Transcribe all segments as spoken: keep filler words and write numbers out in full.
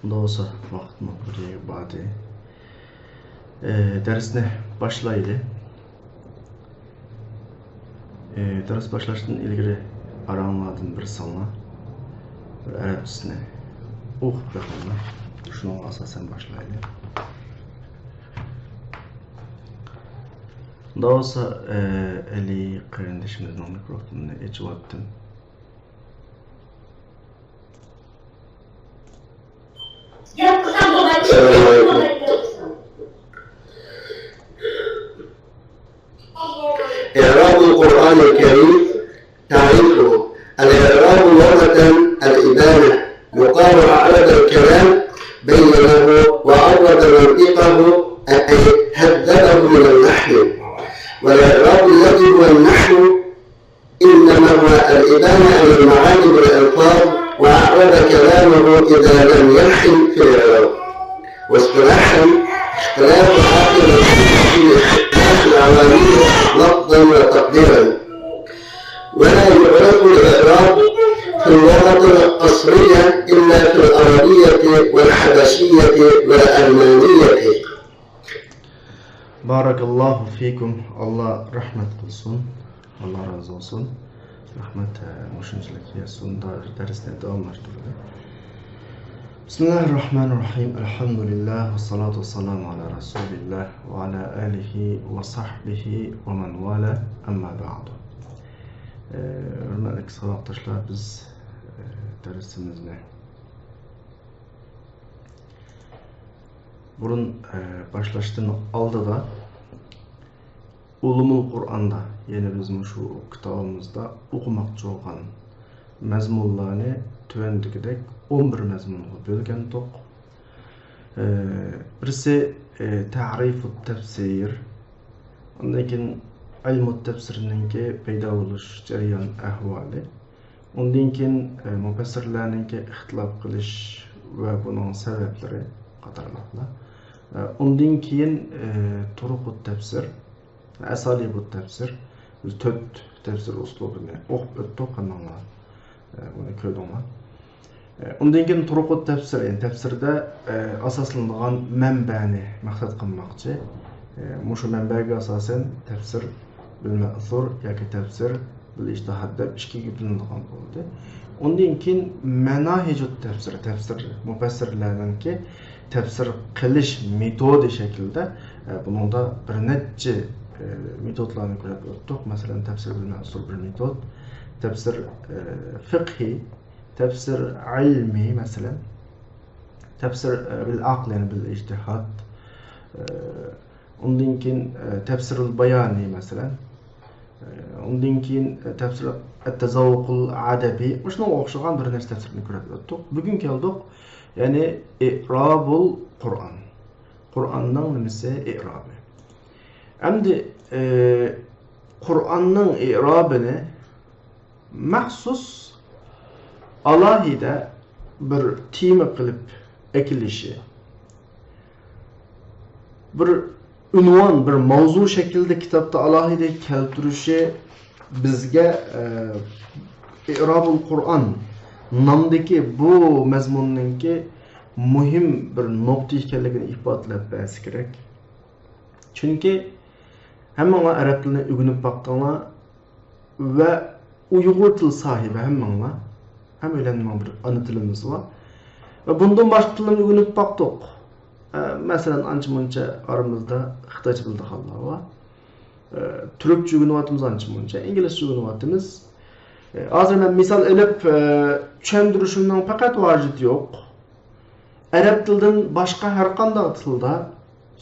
ئۇنداق بولسا، ۋاقىتمۇ بىر يەرگە باردى. ئى، دەرسنى باشلايلى. ئى، دەرس باشلاشتىن ئىلگىرى ئاراڭلاردىن بىرسىڭلار بىر ئەرەبچىسىنى ئوقۇپ بېقىڭلار. شۇنىڭغا ئاساسەن باشلايلى. ئۇنداق بولسا، ئى، ئەلى قېرىندىشىمىزنىڭ مىكروفونىنى ئېچىۋەتتىم. السلام عليكم. إعراب القرآن الكريم. تعريفه: الإعراب لغة الإبانة، يقال أعرب الكلام، بينه وعرب منطقه، أي هذبه من اللحن. والإعراب الذي هو النحو إنما هو الإبانة عن المعاني بالألفاظ، وأعرب كلامه إذا لم يلحن في الإعراب. واصطلاحا: اختلاف آخر الحروف في اختلاف العوامل لفظا وتقديرا. ولا يعرف الإعراب في اللغة الأصلية إلا في العربية والحبشية والعلمانية. بارك الله فيكم. ئاللا رەھمەت قىلسۇن. ئاللا رازى بولسۇن. رەھمەت، ئە، مۇشۇنچىلىك يەتسۇن. دەرسنى داۋاملاشتۇرىلى. بسم الله الرحمن الرحيم. الحمد لله والصلاة والسلام على رسول الله وعلى آله وصحبه ومن والاه. أما بعد. ئە، ھۆرمەتلىك ساۋاقداشلار، بىز، ئە، دەرسىمىزنى بۇرۇن، ئە، باشلاشتىن ئالدىدا ئۇلۇمۇل قۇرئاندا، يەنى بىز مۇشۇ كىتابىمىزدا ئوقۇماقچى بولغان مەزمۇنلارنى تۆۋەندىكىدەك ئون بىر مەزمۇنغا بۆلگەنتۇق. ئە، بىرسى، ئە، تەرىفۇت تەپسىر، ئاندىن كېيىن ئىلمۇت تەپسىرنىڭكى پەيدا بولۇش جەريان ئەھۋالى، ئۇندىن كېيىن، ئە، مۇپەسسىرلەرنىڭكى ئىختىلاپ قىلىش ۋە بۇنىڭ سەۋەبلىرى قاتارلىقلار. ئە، ئۇندىن كېيىن، ئە، تۇرۇقۇت تەپسىر، ئەسالىبۇت تەپسىر. بىز تۆت تەپسىر ئۇسلۇبىنى ئوقۇپ ئۆتتۇق، ھەممىڭلار، ئە، بۇنى كۆردۈڭلار. ئە، ئۇندىن كېيىن تۇرۇقۇت تەپسىر، يەنى تەپسىردە، ئە، ئاساسلىنىدىغان مەنبەنى مەقسەت قىلماقچى. ئە، مۇشۇ مەنبەگە ئاساسەن تەپسىر بىل مەئسۇر ياكى تەپسىر بىل ئىجتىھاد دەپ ئىككىگە بۆلۈنىدىغان بولدى. ئۇندىن كېيىن مەناھىجۇت تەپسىر، تەپسىر مۇپەسسىرلەرنىڭكى تەپسىر قىلىش مېتودى شەكلىدە، ئە، بۇنىڭدا بىر نەچچە، ئە، مېتودلارنى كۆرۈپ ئۆتتۇق. مەسىلەن، تەپسىر بىل مەئسۇر بىر مېتود، تەپسىر، ئە، فىقھىي، تەپسىر ئىلمىي، مەسىلەن، تەپسىر، ئە، بىل ئەقل، يەنى بىل ئىجتىھاد، ئە، ئۇندىن كېيىن، ئە، تەپسىرۇل بايانى، مەسىلەن. ئە، ئۇندىن كېيىن، ئە، تەپسىر ئەتتەزەۋۋۇقۇل ئەدەبىي. مۇشۇنىڭغا ئوخشىغان بىر نەچچە تەپسىرنى كۆرۈپ ئۆتتۇق. بۈگۈن كەلدۇق، يەنى ئىرابۇل قۇرئان. قۇرئاننىڭ نېمىسى ئىرابى؟ ئەمدى، ئە، قۇرئاننىڭ ئىرابىنى مەخسۇس ئالاھىدە بىر تېما قىلىپ ئەكېلىشى، بىر ئۇنۋان، بىر ماۋزۇ شەكلىدە كىتابتا ئالاھىدە كەلتۈرۈشى بىزگە، ئە، ئىرابۇل قۇرئان نامدىكى بۇ مەزمۇننىڭكى مۇھىم بىر نۇقتا ئىكەنلىكىنى ئىپادىلەپ بەرسە كېرەك. چۈنكى ھەممىڭلار ئەرەب تىلىنى ئۆگىنىپ باقتىڭلار ۋە ئۇيغۇر تىل ساھىبى ھەممىڭلار، ھەممەيلەننىڭ بىر ئانا تىلىمىز بار. ۋە بۇندىن باشقا تىلنى ئۆگىنىپ باقتۇق. ئە، مەسىلەن، ئانچە-مۇنچە ئارىمىزدا خىتايچە بىلىدىغانلار بار. ئە، تۈركچە ئۆگىنىۋاتىمىز ئانچە-مۇنچە، ئىنگلىزچە ئۆگىنىۋاتىمىز. ئە، ھازىر مەن مىسال ئېلىپ، ئە، چۈشەندۈرۈشۈمنىڭ پەقەت ھاجىتى يوق. ئەرەب تىلىدىن باشقا ھەر قانداق تىلدا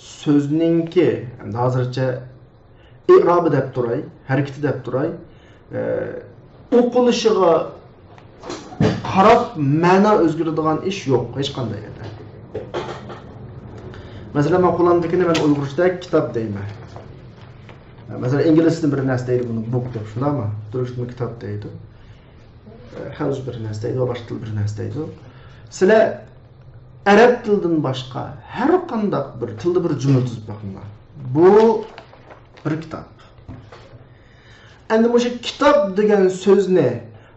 سۆزنىڭكى، ئەمدى ھازىرچە ئىرابى دەپ تۇراي، ھەرىكىتى دەپ تۇراي، ئە، ئوقۇلۇشىغا قاراپ مەنا ئۆزگىرىدىغان ئىش يوق ھېچقانداق يەردە. مەسىلەن، مەن قولۇمدىكىنى مەن ئۇيغۇرچىدا كىتاب دەيمەن. مەسىلەن، ئىنگلىزچىدىن بىر نەرسە دەيدۇ بۇنى، بوك دەپ، شۇنداقمۇ؟ تۈركچىدىن كىتاب دەيدۇ. ئە، خەنزۇ بىر نەرسە دەيدۇ، باشقا تىل بىر نەرسە دەيدۇ. سىلەر ئەرەب تىلىدىن باشقا ھەر قانداق بىر تىلدا بىر جۈملە تۈزۈپ بېقىڭلار. بۇ بىر كىتاب. ئەمدى مۇشۇ كىتاب دېگەن سۆزنى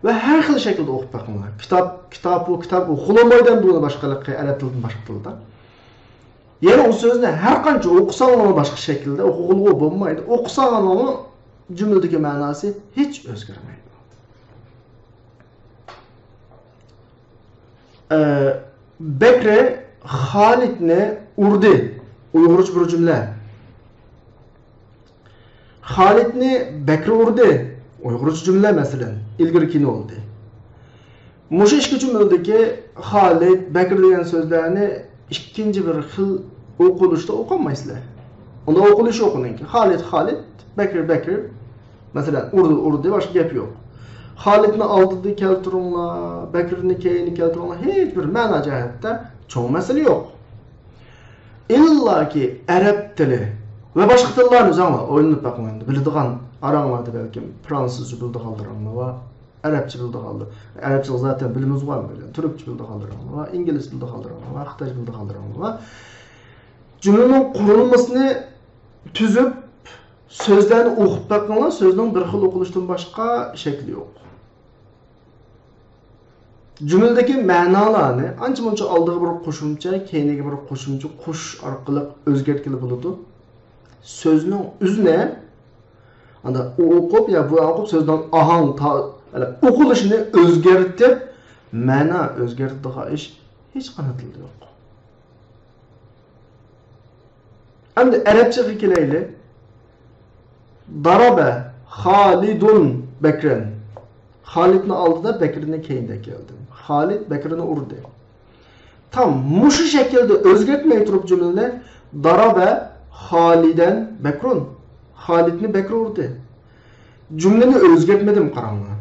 ۋە ھەر خىل شەكىلدە ئوقۇپ بېقىڭلار. كىتاب، كىتاب، بۇ كىتاب ئوقۇلمايدۇ ئەمدى ئۇنى باشقا، ئەرەب تىلىدىن باشقا تىلدا. يەنە ئۇ سۆزنى ھەر قانچە ئوقۇساڭلارمۇ باشقا شەكىلدە ئوقۇغىلىغۇ بولمايدۇ. ئوقۇساڭلارمۇ جۈملىدىكى مەناسى ھېچ ئۆزگەرمەيدۇ. ئە، بەكرى خالىدنى ئۇردى. ئۇيغۇرچە بىر جۈملە. خالىدنى بەكرى ئۇردى. ئۇيغۇرچە جۈملە، مەسىلەن، ئىلگىرى كېيىن بولدى. مۇشۇ ئىككى جۈملىدىكى خالىد، بەكرى دېگەن سۆزلەرنى ئىككىنچى بىر خىل ئوقۇلۇشتا ئوقۇمايسىلەر. ئۇندا ئوقۇلۇشى يوق ئۇنىڭكى. خالىد، خالىد، بەكرى، بەكرى. مەسىلەن، ئۇردى، ئۇردى، باشقا گەپ يوق. خالىدنى ئالدىدا كەلتۈرۈڭلار، بەكرىنى كەينىدە كەلتۈرۈڭلار، ھېچ بىر مەنا جەھەتتە چوڭ مەسىلە يوق. ئىللاكى ئەرەب تىلى ۋە باشقا تىللارنى ئۆزۈڭلار ئويلىنىپ بېقىڭ ئەمدى. بىلىدىغان ئاراڭلاردا بەلكىم فرانسۇزچە بىلىدىغانلىرىڭلار بار، ئەرەبچە بىلىدىغانلار، ئەرەبچە زاتەن بىلىمىز بار، تۈركچە بىلىدىغانلىرىڭلار بار، ئىنگلىزچە بىلىدىغانلىرىڭلار بار، خىتايچە بىلىدىغانلىرىڭلار بار. جۈملىنىڭ قۇرۇلمىسىنى تۈزۈپ، سۆزلەرنى ئوقۇپ بېقىڭلار، سۆزنىڭ بىر خىل ئوقۇلۇشتىن باشقا شەكلى يوق. جۈملىدىكى مەنالارنى ئانچە-مۇنچە ئالدىغا بىر قوشۇمچە، كەينىگە بىر قوشۇمچە قوشۇش ئارقىلىق ئۆزگەرتكىلى بولىدۇ. سۆزنىڭ ئۆزىنى ئاندا ئۇ ئوقۇپ يا بۇ ئوقۇپ سۆزنىڭ ئاھاڭ تا-، يەنى ئوقۇلۇشىنى ئۆزگەرتىپ، مەنا ئۆزگەرتىدىغان ئىش ھېچقانداق تىلدا يوق. ئەمدى ئەرەبچىگە كېلەيلى. دارابە خالىدۇن بەكرەن. خالىدنى ئالدىدا، بەكرىنى كەينىدە كەلدى. خالىد بەكرىنى ئۇردى. تام مۇشۇ شەكىلدە ئۆزگەرتمەي تۇرۇپ جۈملىنى دارابە خالىدەن بەكرۇن. خالىدنى بەكرى ئۇردى. جۈملىنى ئۆزگەرتمىدىم، قاراڭلار.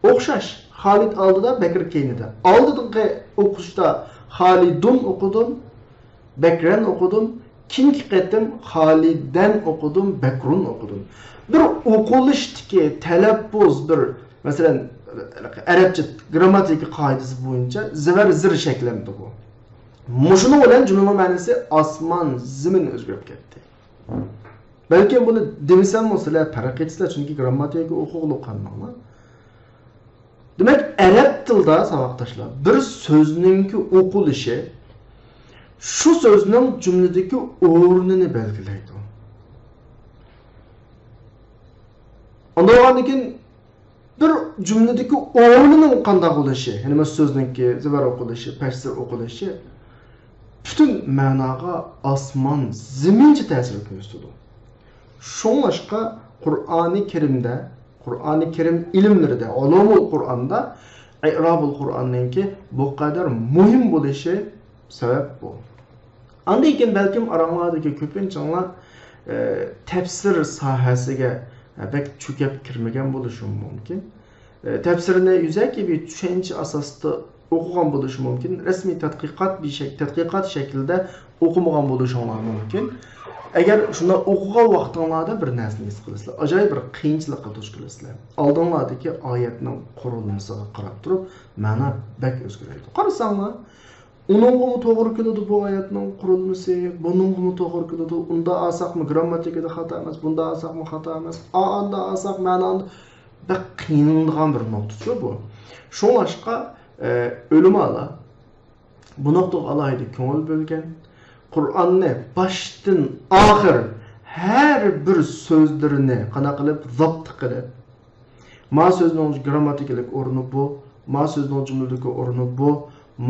ئوخشاش. خالىد ئالدىدا، بەكرى كەينىدە. ئالدىنقى ئوقۇشتا خالىدۇن ئوقۇدۇم، بەكرەن ئوقۇدۇم. كېيىنكى قېتىم خالىدەن ئوقۇدۇم، بەكرۇن ئوقۇدۇم. بىر ئوقۇلۇشتىكى تەلەپپۇز، بىر، مەسىلەن، ئەرەبچە گرامماتىكا قائىدىسى بويىچە زىۋەر زىر شەكلەندى بۇ. مۇشۇنىڭ بىلەن جۈملىنىڭ مەنىسى ئاسمان زېمىن ئۆزگىرىپ كەتتى. بەلكىم بۇنى دېمىسەممۇ سىلەر پەرق ئېتىسىلەر، چۈنكى گرامماتىكىگە ئوقۇغىلى قالماڭلار. دېمەك، ئەرەب تىلىدا، ساۋاقداشلار، بىر سۆزنىڭكى ئوقۇلۇشى شۇ سۆزنىڭ جۈملىدىكى ئورنىنى بەلگىلەيدۇ. ئاندىن بولغاندىن كېيىن بىر جۈملىدىكى ئورنىنىڭ قانداق بولۇشى، يەنى مەسىلەن، سۆزنىڭكى زىبەر ئوقۇلۇشى، پەشزىر ئوقۇلۇشى پۈتۈن مەناغا ئاسمان زېمىنچە تەسىر كۆرسىتىدۇ. شۇڭلاشقا قۇرئانى كەرىمدە، قۇرئانى كەرىم ئىلىملىرىدە، ئۇلۇمۇل قۇرئاندا ئىرابۇل قۇرئاننىڭكى بۇ قەدەر مۇھىم بولۇشى سەۋەب بۇ. ئاندىن كېيىن بەلكىم ئاراڭلاردىكى كۆپىنچىڭلار، ئە، تەپسىر ساھەسىگە، ئە، بەك چۆكۈپ كىرمىگەن بولۇشىمۇ مۇمكىن. ئە، تەپسىرنى يۈزەكى بىر چۈشەنچە ئاساسىدا ئوقۇغان بولۇشى مۇمكىن. رەسمىي تەتقىقات بىر شەك-، تەتقىقات شەكلىدە ئوقۇمىغان بولۇشۇڭلار مۇمكىن. ئەگەر شۇنداق ئوقۇغان ۋاقتىڭلاردا بىر نەرسىنى ھېس قىلىسىلەر، ئاجايىپ بىر قىيىنچىلىققا دۇچ كېلىسىلەر. ئالدىڭلاردىكى ئايەتنىڭ قۇرۇلمىسىغا قاراپ تۇرۇپ مەنا بەك ئۆزگىرەيدۇ. قارىساڭلار، ئۇنىڭغىمۇ توغرا كېلىدۇ بۇ ئايەتنىڭ قۇرۇلمىسى، بۇنىڭغىمۇ توغرا كېلىدۇ. ئۇندا ئالساقمۇ گرامماتىكىدا خاتا ئەمەس، بۇندا ئالساقمۇ خاتا ئەمەس. ئا-، ئاندا ئالساق مەنا ئاندا بەك قىينىلىدىغان بىر نۇقتىچۇ بۇ. شۇڭلاشقا، ئە، ئۆلىمالار بۇ نۇقتىغا ئالاھىدە كۆڭۈل بۆلگەن. قۇرئاننى باشتىن ئاخىر ھەر بىر سۆزلىرىنى قانداق قىلىپ زاپت قىلىپ، ما سۆزنىڭ گرامماتىكىلىق ئورنى بۇ، ما سۆزنىڭ جۈملىدىكى ئورنى بۇ،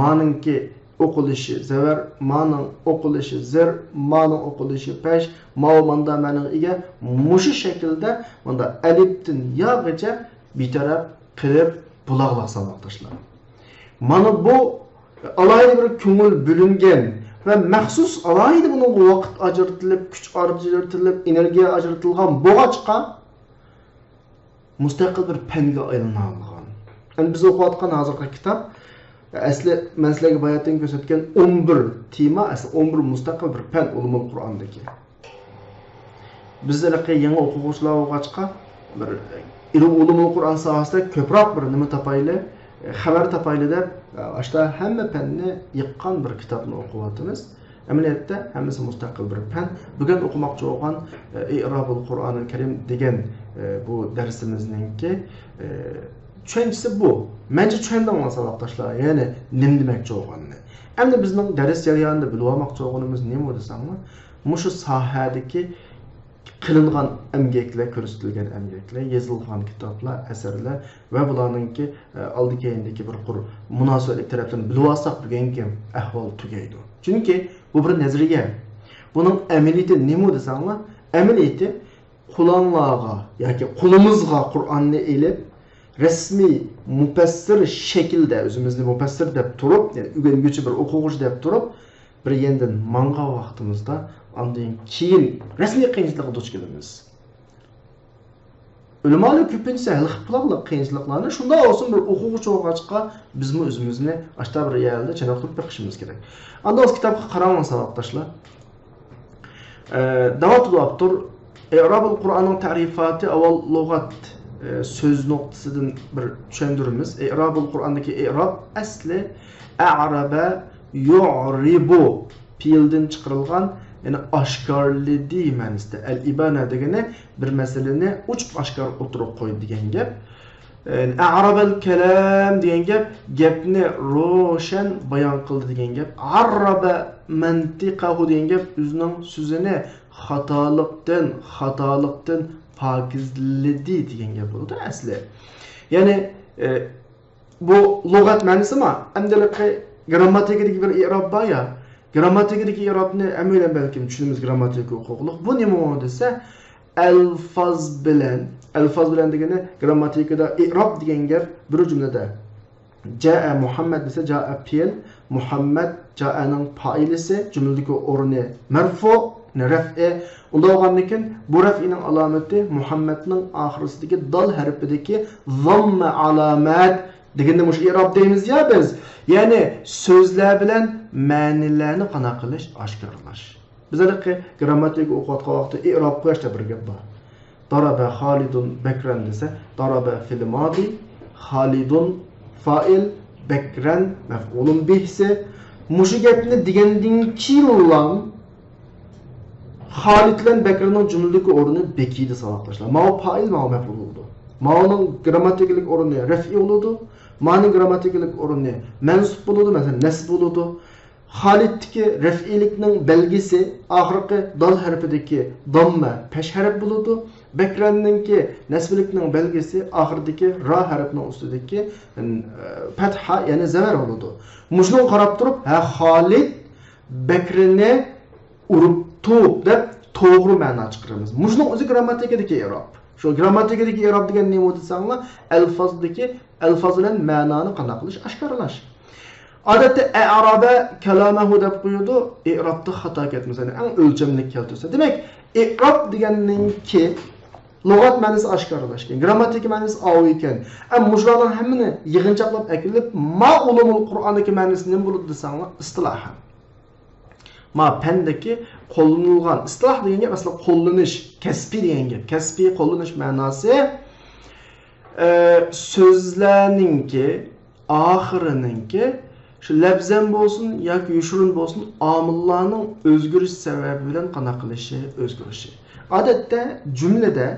مانىڭكى ئوقۇلۇشى زەۋەر، مانىڭ ئوقۇلۇشى زېر، مانىڭ ئوقۇلۇشى پەش، ماۋۇ ماندا مەنىگە ئىگە، مۇشۇ شەكىلدە ماندا ئەلىپتىن ياغىچە بىتەرەپ قىلىپ بولاغلاق ساۋاقداشلار. مانا بۇ ئالاھىدە بىر كۆڭۈل بۆلۈنگەن ۋە مەخسۇس ئالاھىدە بۇنىڭغا ۋاقىت ئاجرىتىلىپ، كۈچ ئاجرىتىلىپ، ئېنېرگىيە ئاجرىتىلغان بولغاچقا، مۇستەقىل بىر پەنگە ئايلىنالىغان. ئەمدى بىز ئوقۇۋاتقان ھازىرقى كىتاب، ئەسلى مەن سىلەرگە باياتىن كۆرسەتكەن ئون بىر تېما، ئەسلى ئون بىر مۇستەقىل بىر پەن، ئۇلۇمۇل قۇرئاندىكى. بىز ھېلىقى يېڭى ئوقۇغۇچىلار بولغاچقا، بىر ئۇلۇمۇل قۇرئان ساھەسىدە كۆپرەك بىر نېمە تاپايلى، خەۋەر تاپايلى دەپ، ئاشتا ھەممە پەننى يىغقان بىر كىتابنى ئوقۇۋاتىمىز. ئەمەلىيەتتە ھەممىسى مۇستەقىل بىر پەن. بۈگۈن ئوقۇماقچى بولغان، ئى، ئىرابۇل قۇرئانىل كەرىم دېگەن، ئى، بۇ دەرسىمىزنىڭكى، ئى، چۈشەنچىسى بۇ. مەنچە چۈشەندىڭلار ساۋاقداشلار، يەنى نېمە دېمەكچى بولغىنىنى. ئەمدى بىزنىڭ دەرس جەريانىدا بىلىۋالماقچى بولغىنىمىز نېمە دېسەڭلار، مۇشۇ ساھەدىكى قىلىنغان ئەمگەكلەر، كۆرسىتىلگەن ئەمگەكلەر، يېزىلغان كىتابلار، ئەسەرلەر ۋە بۇلارنىڭكى، ئە، ئالدى كەينىدىكى بىر قۇر مۇناسىۋەتلىك تەرەپلىرىنى بىلىۋالساق، بۈگۈنكى ئەھۋال تۈگەيدۇ. چۈنكى بۇ بىر نەزەرىيە. بۇنىڭ ئەمەلىيىتى نېمە دېسەڭلار، ئەمەلىيىتى قولۇڭلارغا ياكى قولىمىزغا قۇرئاننى ئېلىپ، رەسمىي مۇپەسسىر شەكىلدە ئۆزىمىزنى مۇپەسسىر دەپ تۇرۇپ، يەنى ئۆگەنگۈچى بىر ئوقۇغۇچى دەپ تۇرۇپ، بىر يېنىدىن ماڭغان ۋاقتىمىزدا، ئاندىن كېيىن رەسمىي قىيىنچىلىققا دۇچ كېلىمىز. ئۆلىمالار كۆپىنچىسى ھەل قىلىپ بولغان قىيىنچىلىقلارنى، شۇنداق بولسىمۇ بىر ئوقۇغۇچى بولغاچقا، بىزمۇ ئۆزىمىزنى ئاشتا بىر يەردە چېنىقتۇرۇپ بېقىشىمىز كېرەك. ئاندىن كىتابقا قاراڭلار ساۋاقداشلار. ئە، داۋاملىق ئاپتور، ئىئرابۇل قۇرئاننىڭ تەرىپاتى، ئاۋۋال لۇغەت، ئە، سۆز نۇقتىسىدىن بىر چۈشەندۈرىمىز. ئىئرابۇل قۇرئاندىكى ئىئراب ئەسلى ئەرەبە يۇئرىبۇ پېئىلدىن چىقىرىلغان، يەنى ئاشكارىلىدى مەنىسىدە. ئەل ئىبانە دېگىنى بىر مەسىلىنى ئوچۇق ئاشكارا ئوتتۇرىغا قويدى دېگەن گەپ. ئەرەبەل كەلام دېگەن گەپ، گەپنى روشەن بايان قىلدى دېگەن گەپ. ئەرەبە مەنتىقەھۇ دېگەن گەپ، ئۆزىنىڭ سۆزىنى خاتالىقتىن، خاتالىقتىن پاكىزلىدى دېگەن گەپ بولىدۇ ئەسلى. يەنى، ئە، بۇ لۇغەت مەنىسىما؟ ئەمدى ھېلىقى گرامماتىكىدىكى بىر ئىئراب بار يا، گرامماتىكىدىكى ئىئرابنى ھەممەيلەن بەلكىم چۈشىنىمىز، گرامماتىكا ئوقۇغۇلۇق. بۇ نېمە دېسە، ئەلفاز بىلەن، ئەلفاز بىلەن دېگىنى گرامماتىكىدا ئىئراب دېگەن گەپ بىر جۈملىدە. جائە مۇھەممەد دېسە، جائە پېئىل، مۇھەممەد، جائەنىڭ پائىلىسى، جۈملىدىكى ئورنى مەرفۇ، يەنى رەفئى. ئۇنداق بولغاندىكىن، بۇ رەفئىنىڭ ئالامىتى مۇھەممەدنىڭ ئاخىرىسىدىكى دال ھەرپىدىكى زاممە ئالامەت دېگەندە مۇشۇ ئىئراب دەيمىز يا بىز. يەنى سۆزلەر بىلەن مەنىلەرنى قانداق قىلىش، ئاشكارىلاش. بىز ھېلىقى گرامماتىكا ئوقۇۋاتقان ۋاقىتتا ئىئراب قويۇشتا بىر گەپ بار. دارابە خالىدۇن بەكرەن دېسە، دارابە فېئىل مادى، خالىدۇن فائىل، بەكرەن مەفئۇلۇن بىھسى. مۇشۇ گەپنى دېگەندىن كېيىنلا خالىد بىلەن بەكرىنىڭ جۈملىدىكى ئورنى بېكىيدۇ ساۋاقداشلار. ماۋۇ پائىل، ماۋۇ مەپئۇل بولىدۇ. ماۋۇنىڭ گرامماتىكىلىق ئورنى رەفئى بولىدۇ. مانىڭ گرامماتىكىلىق ئورنى مەنسۇب بولىدۇ، مەسىلەن، نەسب بولىدۇ. خالىدتىكى رەفئىيلىكنىڭ بەلگىسى ئاخىرقى دال ھەرپىدىكى داممە پەش ھەرپ بولىدۇ. بەكرەننىڭكى نەسبىيلىكنىڭ بەلگىسى ئاخىرىدىكى را ھەرپنىڭ ئۈستىدىكى، ئە، پەتھا، يەنى زەۋەر بولىدۇ. مۇشۇنىڭغا قاراپ تۇرۇپ، ھە، خالىد بەكرىنى ئۇرۇپتۇ دەپ توغرا مەنا چىقىرىمىز. مۇشۇنىڭ ئۆزى گرامماتىكىدىكى ئىئراب. شۇ گرامماتىكىدىكى ئىئراب دېگەن نېمە دېسەڭلار، ئەلفازدىكى، ئەلفاز بىلەن مەنانى قانداق قىلىش، ئاشكارىلاش. ئادەتتە ئەرەبە كالامەھۇ دەپ قويىدۇ، ئىئرابتا خاتا كەتمىسە، يەنى ئەڭ ئۆلچەملىك كەلتۈرسە. دېمەك، ئىئراب دېگەننىڭكى لۇغەت مەنىسى ئاشكارىلاشكەن، گرامماتىكا مەنىسى ئاۋۇ ئىكەن. ئەمما مۇشۇلارنىڭ ھەممىنى يىغىنچاقلاپ ئەكېلىپ، ما ئۇلۇمۇل قۇرئاندىكى مەنىسى نېمە بولىدۇ دېسەڭلار، ئىستىلاھەن. ما پەندىكى قوللىنىلغان، ئىستىلاھ دېگەن گەپ ئەسلى قوللىنىش، كەسپىي دېگەن گەپ. كەسپىي قوللىنىش مەناسى، ئە، سۆزلەرنىڭكى ئاخىرىنىڭكى شۇ لەپزەن بولسۇن ياكى يوشۇرۇن بولسۇن، ئامىللارنىڭ ئۆزگىرىشى سەۋەبى بىلەن قانداق قىلىشى، ئۆزگىرىشى. ئادەتتە جۈملىدە،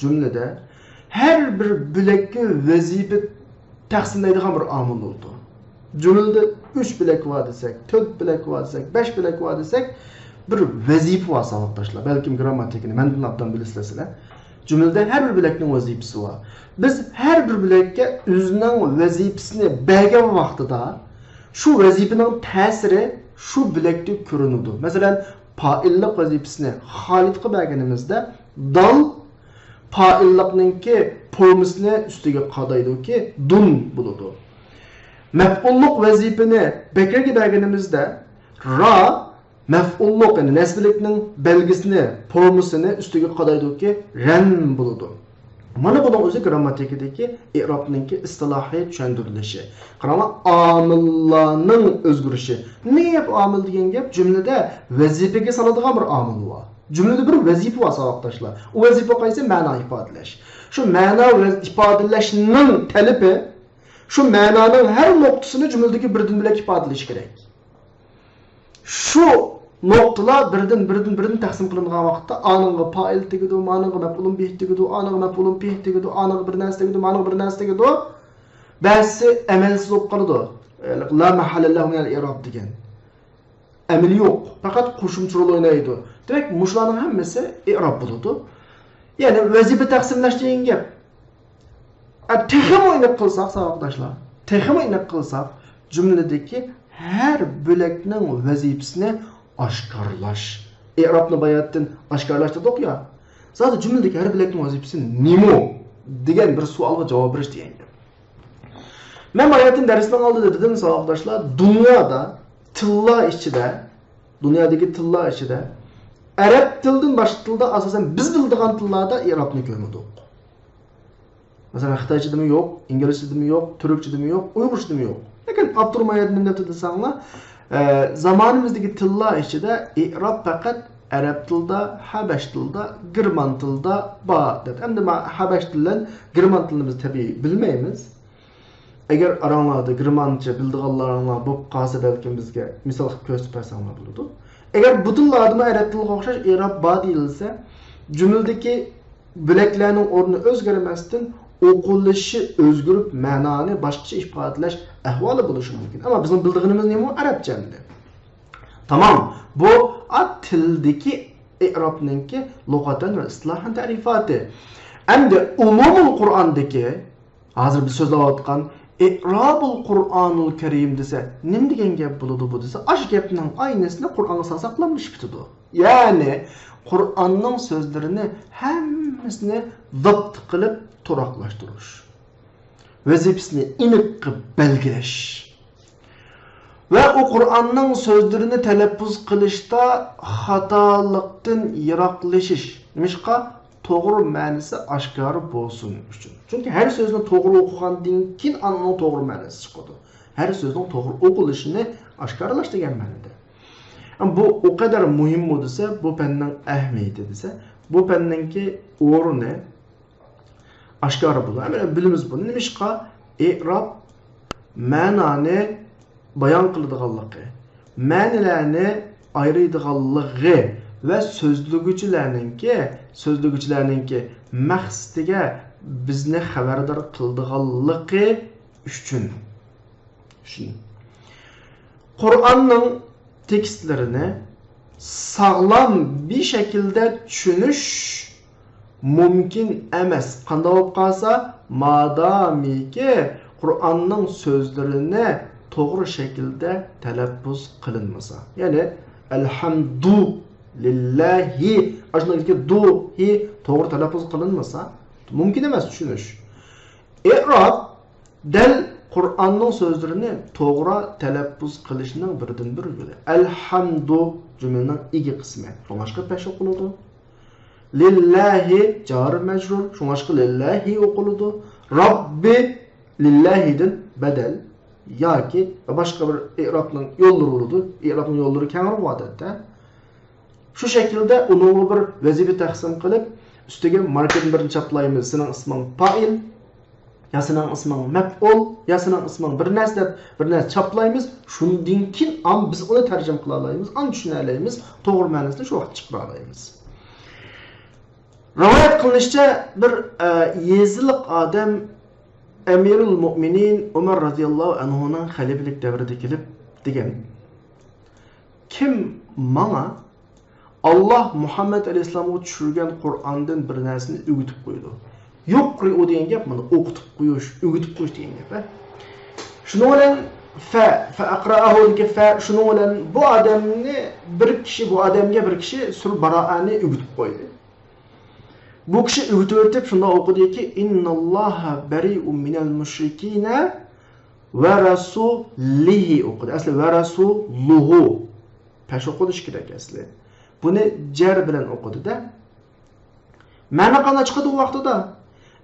جۈملىدە ھەر بىر بۆلەككە ۋەزىپە تەقسىملەيدىغان بىر ئامىل بولىدۇ. جۈملىدە ئۈچ بۆلەك بار دېسەك، تۆت بۆلەك بار دېسەك، بەش بۆلەك بار دېسەك، بىر ۋەزىپە بار ساۋاقداشلار. بەلكىم گرامماتىكىنى مەندىن ئابدان بىلىسىلەر سىلەر. جۈملىدە ھەر بىر بۆلەكنىڭ ۋەزىپىسى بار. بىز ھەر بىر بۆلەككە ئۆزىنىڭ ۋەزىپىسىنى بەرگەن ۋاقتىدا شۇ ۋەزىپىنىڭ تەسىرى شۇ بۆلەكتە كۆرۈنىدۇ. مەسىلەن، پائىللىق ۋەزىپىسىنى خالىدقا بەرگىنىمىزدە، دال پائىللىقنىڭكى فورمىسىنى ئۈستىگە قادايدۇكى، دۇن بولىدۇ. مەپئۇللۇق ۋەزىپىنى بەكرىگە بەرگىنىمىزدە، را مەپئۇللۇق، يەنى نەسبىلىكنىڭ بەلگىسىنى، فورمىسىنى ئۈستىگە قادايدۇكى، رەن بولىدۇ. مانا بۇنىڭ ئۆزى گرامماتىكىدىكى ئىئرابنىڭكى ئىستىلاھىي چۈشەندۈرۈلۈشى. قاراڭلار، ئامىللارنىڭ ئۆزگىرىشى. نېمە گەپ ئامىل دېگەن گەپ؟ جۈملىدە ۋەزىپىگە سالىدىغان بىر ئامىل بار. جۈملىدە بىر ۋەزىپە بار، ساۋاقداشلار. ئۇ ۋەزىپە قايسى؟ مەنا ئىپادىلەش. شۇ مەنا ۋە ئىپادىلەشنىڭ تەلىپى، شۇ مەنانىڭ ھەر نۇقتىسىنى جۈملىدىكى بىردىن بۆلەك ئىپادىلەش كېرەك. شۇ نۇقتىلار بىردىن، بىردىن، بىردىن تەقسىم قىلىنغان ۋاقىتتا ئانىڭغا پائىل تېگىدۇ، مانىڭغا مەپئۇلۇن بىھ تېگىدۇ، ئانىڭغا مەپئۇلۇن بىھ تېگىدۇ، ئانىڭغا بىر نەرسە تېگىدۇ، مانىڭغا بىر نەرسە تېگىدۇ. بەزىسى ئەمەلسىز بولۇپ قالىدۇ. لا مەھەللە لەھۇ مىنەل ئىراب دېگەن. ئەمىلى يوق. پەقەت قوشۇمچە رول ئوينايدۇ. دېمەك، مۇشۇلارنىڭ ھەممىسى ئىراب بولىدۇ. يەنى ۋەزىپە تەقسىملەش دېگەن گەپ. ئە، تېخىمۇ ئېنىق قىلساق، ساۋاقداشلار، تېخىمۇ ئېنىق قىلساق، جۈملىدىكى ھەر بۆلەكنىڭ ۋەزىپىسىنى ئاشكارىلاش. ئېئرابنى باياتىن ئاشكارىلاش دېدۇق يا. زادى جۈملىدىكى ھەر بۆلەكنىڭ ۋەزىپىسى نېمە؟ دېگەن بىر سوئالغا جاۋاب بېرىش دېگەن گەپ. مەن باياتىن دەرسنىڭ ئالدىدا دېدىم، ساۋاقداشلار، دۇنيادا تىللار ئىچىدە، دۇنيادىكى تىللار ئىچىدە ئەرەب تىلىدىن باشقا تىلدا ئاساسەن بىز بىلىدىغان تىللاردا ئېئرابنى كۆرمىدۇق. مەسىلەن، خىتايچىدىمۇ يوق، ئىنگلىزچىدىمۇ يوق، تۈركچىدىمۇ يوق، ئۇيغۇرچىدىمۇ يوق. لېكىن ئاپتور مايا نېمە دەپتۇ دېسەڭلار، ئە، زامانىمىزدىكى تىللار ئىچىدە ئېئراب پەقەت ئەرەب تىلىدا، ھەبەش تىلىدا، گېرمان تىلىدا بار دەپ. ئەمدى ما ھەبەش تىلى بىلەن گېرمان تىلىنى بىز تەبىئىي بىلمەيمىز. ئەگەر ئاراڭلاردا گېرمانچە بىلىدىغانلارىڭلار بولۇپ قالسا، بەلكىم بىزگە مىسال قىلىپ كۆرسىتىپ بەرسەڭلار بولىدۇ. ئەگەر بۇ تىللاردىمۇ ئەرەب تىلىغا ئوخشاش ئېئراب بار دېيىلسە، جۈملىدىكى بۆلەكلەرنىڭ ئورنى ئۆزگەرمەستىن، ئوقۇلۇشى ئۆزگىرىپ، مەنانى باشقىچە ئىپادىلەش ئەھۋالى بولۇشى مۇمكىن. ئەمما بىزنىڭ بىلىدىغىنىمىز نېمە؟ ئەرەبچە ئەمدى. تامام. بۇ ئا تىلدىكى ئېئرابنىڭكى لۇغەتەن ۋە ئىستىلاھەن تەرىپاتى. ئەمدى ئۇلۇمۇل قۇرئاندىكى، ھازىر بىز سۆزلەۋاتقان ئېئرابۇل قۇرئانۇل كەرىم دېسە، نېمە دېگەن گەپ بولىدۇ بۇ دېسە، ئاشۇ گەپنىڭ ئاينىسىنى قۇرئانغا سالساقلا مۇشۇ پۈتىدۇ. يەنى قۇرئاننىڭ سۆزلىرىنى ھەممىسىنى زاپت قىلىپ تۇراقلاشتۇرۇش، ۋەزىپىسىنى ئېنىق قىلىپ بەلگىلەش ۋە ئۇ قۇرئاننىڭ سۆزلىرىنى تەلەپپۇز قىلىشتا خاتالىقتىن يىراقلىشىش. نېمىشقا؟ توغرا مەنىسى ئاشكارا بولسۇن ئۈچۈن. چۈنكى ھەر سۆزنى توغرا ئوقۇغاندىن كېيىن ئاندىن ئۇنىڭ توغرا مەنىسى چىقىدۇ. ھەر سۆزنىڭ توغرا ئوقۇلۇشىنى ئاشكارىلاش دېگەن مەنىدە. بۇ ئۇ قەدەر مۇھىممۇ دېسە، بۇ پەننىڭ ئەھمىيىتى دېسە، بۇ پەننىڭكى ئورنى ئاشكارا بولىدۇ. ھەممە بىلىمىز بۇنى. نېمىشقا؟ ئېئراب مەنانى بايان قىلىدىغانلىقى، مەنىلەرنى ئايرىيدىغانلىقى ۋە سۆزلىگۈچىلەرنىڭكى، سۆزلىگۈچىلەرنىڭكى مەقسىتىگە بىزنى خەۋەردار قىلىدىغانلىقى ئۈچۈن. ئۈچۈن. قۇرئاننىڭ تېكىستلىرىنى ساغلام بىر شەكىلدە چۈشىنىش مۇمكىن ئەمەس. قانداق بولۇپ قالسا، مادامىكى قۇرئاننىڭ سۆزلىرىنى توغرا شەكىلدە تەلەپپۇز قىلىنمىسا، يەنى ئەلھەمدۇ لىللاھى، ئاشۇنداق دۇ، ھى توغرا تەلەپپۇز قىلىنمىسا، مۇمكىن ئەمەس چۈشىنىش. ئېئراب دەل قۇرئاننىڭ سۆزلىرىنى توغرا تەلەپپۇز قىلىشنىڭ بىردىنبىر يولى. ئەلھەمدۇ جۈملىنىڭ ئىگە قىسمى. شۇڭلاشقا پەش ئوقۇلىدۇ. لىللاھى جار مەجرۇر. شۇڭلاشقا لىللاھى ئوقۇلىدۇ. راببى لىللاھىدىن بەدەل ياكى باشقا بىر ئېئرابنىڭ يوللىرى بولىدۇ. ئېئرابنىڭ يوللىرى كەڭرى ئادەتتە. شۇ شەكىلدە ئۇنىڭغا بىر ۋەزىپە تەقسىم قىلىپ، ئۈستىگە ماركىدىن بىرنى چاپلايمىز، سېنىڭ ئىسمىڭ پائىل، يا سېنىڭ ئىسمىڭ مەپئۇل، يا سېنىڭ ئىسمىڭ بىر نەرسە دەپ بىر نەرسە چاپلايمىز. شۇندىن كېيىن ئان بىز ئۇنى تەرجىمە قىلالايمىز، ئان چۈشىنەلەيمىز، توغرا مەنىسىنى شۇ ۋاقىت چىقىرالايمىز. رىۋايەت قىلىنىشىچە، بىر، ئە، يېزىلىق ئادەم ئەمىرۇل مۆمىنىن ئۆمەر رەزىياللاھۇ ئەنھۇنىڭ خەلىپىلىك دەۋرىدە كېلىپ دېگەن، كىم ماڭا ئاللاھ مۇھەممەد ئەلەيھىسسالامغا چۈشۈرگەن قۇرئاندىن بىر نەرسىنى ئۆگىتىپ قويىدۇ. يۇقرىئۇ دېگەن گەپ مانا ئوقۇتۇپ قويۇش، ئۆگىتىپ قويۇش دېگەن گەپ، ھە. شۇنىڭ بىلەن فە، فە ئەقرەئەھۇدىكى فە، شۇنىڭ بىلەن بۇ ئادەمنى بىر كىشى، بۇ ئادەمگە بىر كىشى سۈرە بارائەنى ئۆگىتىپ قويدى. بۇ كىشى ئۆگىتىۋېتىپ شۇنداق ئوقۇدىكى، ئىنناللاھە بەرىئۇم مىنەل مۇشرىكىنە ۋە رەسۇلىھى ئوقۇدى. ئەسلى ۋە رەسۇلۇھۇ. پەش ئوقۇلۇشى كېرەك ئەسلى. بۇنى جەر بىلەن ئوقۇدى-دە. مەنە قانداق چىقىدۇ بۇ ۋاقتىدا؟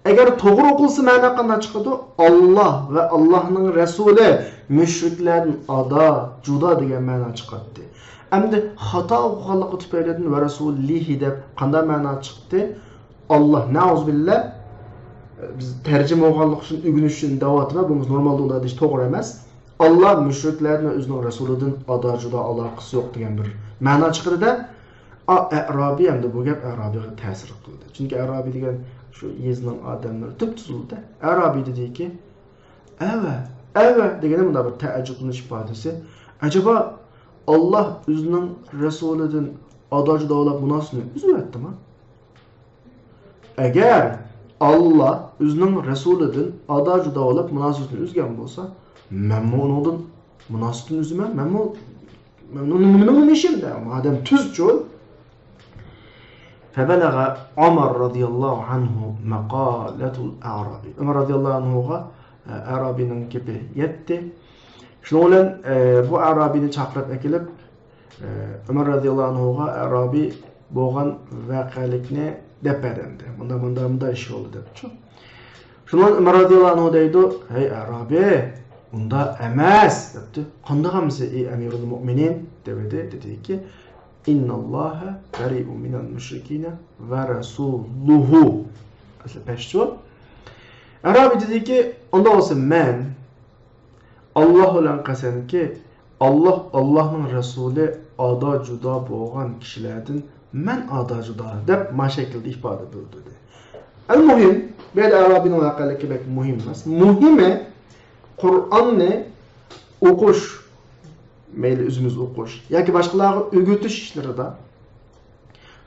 ئەگەر توغرا ئوقۇلسا مەنە قانداق چىقىدۇ؟ ئاللاھ ۋە ئاللاھنىڭ رەسۇلى مۇشرىكلەردىن ئادا، جۇدا دېگەن مەنە چىقاتتى. ئەمدى خاتا ئوقۇغانلىقى تۈپەيلىدىن ۋە رەسۇلىھى دەپ قانداق مەنە چىقتى؟ ئاللاھ، نەئۇزۇبىللاھ، بىز تەرجىمە بولغانلىقى ئۈچۈن، ئۆگىنىش ئۈچۈن دەۋاتىمەن، بۇ نورمالدا ئۇنداق دېيىش توغرا ئەمەس. ئاللاھ مۇشرىكلەردىن ۋە ئۆزىنىڭ رەسۇلىدىن ئادا-جۇدا، ئالاقىسى يوق دېگەن بىر مەنا چىقىرىدۇ-دە. ئا، ئەرابىي، ئەمدى بۇ گەپ ئەرابىيغا تەسىر قىلدى. چۈنكى ئەرابىي دېگەن شۇ يېزىنىڭ ئادەملىرى تۈپتۈزۈلدى. ئەرابىي دېدىكى، ئەۋە، ئەۋە دېگىنى مۇنداق بىر تەئەججۈپلىنىش ئىپادىسى. ئەجەبا، ئاللا ئۆزىنىڭ رەسۇلىدىن ئادا-جۇدا بولاپ مۇناسىۋىتىنى ئۈزۈۋەتتىمۇ؟ ئەگەر ئاللا ئۆزىنىڭ رەسۇلىدىن ئادا-جۇدا بولاپ مۇناسىۋىتىنى ئۈزگەن بولسا، مەنمۇ ئۇنىڭدىن مۇناسىۋىتىنى ئۈزىمەن، مەنمۇ، مەنمۇ نېمە، نېمە ئىشىم دە؟ مادەم تۈزچۇ. فبلغ عمر رضي الله عنه مقالة الأعرابي. ئۆمەر رەزىياللاھۇ ئەنھۇغا، ئە، ئەرابىينىڭ گېپى يەتتى. شۇنىڭ بىلەن، ئە، بۇ ئەرابىينى چاقىرىپ ئەكېلىپ، ئە، ئۆمەر رەزىياللاھۇ ئەنھۇغا ئەرابىي بولغان ۋەقەلىكنى دەپ بەردى ئەمدى. مۇنداق، مۇنداق، مۇنداق ئىش بولدى دەپچۇ. شۇنىڭ بىلەن ئۆمەر رەزىياللاھۇ ئەنھۇ دەيدۇ، ھەي ئەرابىي، ئۇنداق ئەمەس دەپتۇ. قانداق ئەمىسە، ئەي ئەمىرۇل مۇئمىنىن دېدى، دېدىكى، إن الله بريء من المشركين ورسوله. ئەسلى پەشچۇ. ئەرابىي دېدىكى، ئۇنداق بولسا مەن ئاللا بىلەن قەسەمكى، ئاللا، ئاللانىڭ رەسۇلى ئادا-جۇدا بولغان كىشىلەردىن مەن ئادا-جۇدا دەپ ما شەكىلدە ئىپادە بىلدۈردى. ئەل مۇھىم، بۇ يەردە ئەرابىينىڭ ۋەقەلىكى بەك مۇھىم ئەمەس. مۇھىمى، قۇرئاننى ئوقۇش، مەيلى ئۆزىمىز ئوقۇش ياكى باشقىلارغا ئۆگىتىش ئىشلىرىدا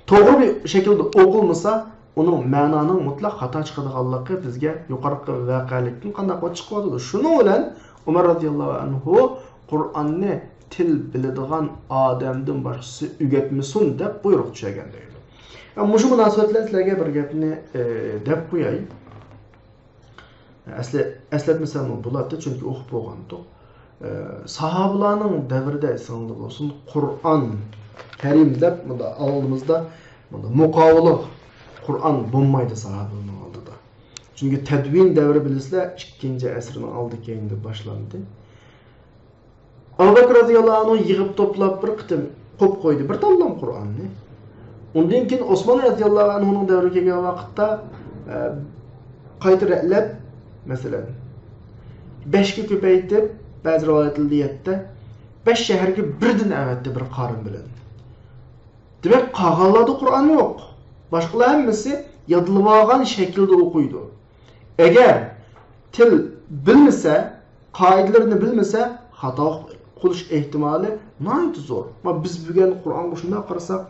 توغرا بىر شەكىلدە ئوقۇلمىسا، ئۇنىڭ مەنانىڭ مۇتلەق خاتا چىقىدىغانلىقى بىزگە يۇقىرىقى ۋەقەلىكتىن قانداق چىقىۋاتىدۇ. شۇنىڭ بىلەن ئۆمەر رەزىياللاھۇ ئەنھۇ قۇرئاننى تىل بىلىدىغان ئادەمدىن باشقىسى ئۆگەتمىسۇن دەپ بۇيرۇق چۈشۈرگەن دەيدۇ. مۇشۇ مۇناسىۋەت بىلەن سىلەرگە بىر گەپنى، ئى، دەپ قوياي. ئەسلى ئەسلەتمىسەممۇ بولاتتى، چۈنكى ئوقۇپ بولغانتۇق. ئە، ساھابىلارنىڭ دەۋرىدە ئېسىڭلاردا بولسۇن، قۇرئان كەرىم دەپ مۇنداق ئالدىمىزدا مۇنداق مۇقاۋىلىق قۇرئان بولمايدۇ ساھابىلارنىڭ ئالدىدا. چۈنكى تەدۋىن دەۋرى بىلىسىلەر، ئىككىنچى ئەسىرنىڭ ئالدى كەينىدە باشلاندى. ئەبۇ بەكرى رەزىياللاھۇ ئەنھۇ يىغىپ توپلاپ بىر قېتىم قويۇپ قويدى، بىر تاللام قۇرئاننى. ئۇندىن كېيىن ئوسمان رەزىياللاھۇ ئەنھۇنىڭ دەۋرىگە كەلگەن ۋاقىتتا، ئە، قايتا رەتلەپ، مەسىلەن، بەشكە كۆپەيتىپ، بەزى رىۋايەتلەردە يەتتە، بەش شەھەرگە بىردىن ئەۋەتتى بىر قارىم بىلەن. دېمەك، قالغانلاردا قۇرئان يوق. باشقىلار ھەممىسى يادلىۋالغان شەكىلدە ئوقۇيدۇ. ئەگەر تىل بىلمىسە، قائىدىلىرىنى بىلمىسە، خاتا قىلىش ئېھتىمالى ناھايىتى زور. ما بىز بۈگۈن قۇرئانغا شۇنداق قارىساق،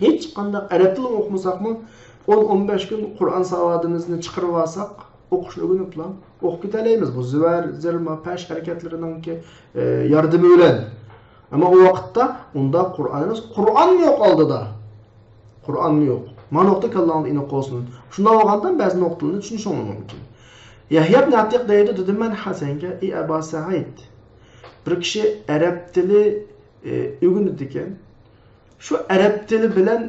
ھېچقانداق ئەرەب تىلىنى ئوقۇمىساقمۇ، ئون، ئون بەش كۈن قۇرئان ساۋادىمىزنى چىقىرىۋالساق، ئوقۇشنى ئۆگىنىپلا ئوقۇپ كېتەلەيمىز. بۇ زىۋەر، زىر، ما پەش ھەرىكەتلىرىنىڭكى، ئى، ياردىمى بىلەن. ئەمما ئۇ ۋاقىتتا ئۇنداق قۇرئان ئەمەس، قۇرئانمۇ يوق ئالدىدا. قۇرئانمۇ يوق. ما نۇقتا كاللاڭدا ئېنىق بولسۇن. شۇنداق بولغاندا بەزى نۇقتىلارنى چۈشىنىشىڭلار مۇمكىن. يەھيا ئىبن ئەتىق دەيدۇ، دېدىم مەن ھەسەنگە، ئى ئەبا سەئىد، بىر كىشى ئەرەب تىلى، ئى، ئۆگىنىدىكەن. شۇ ئەرەب تىلى بىلەن،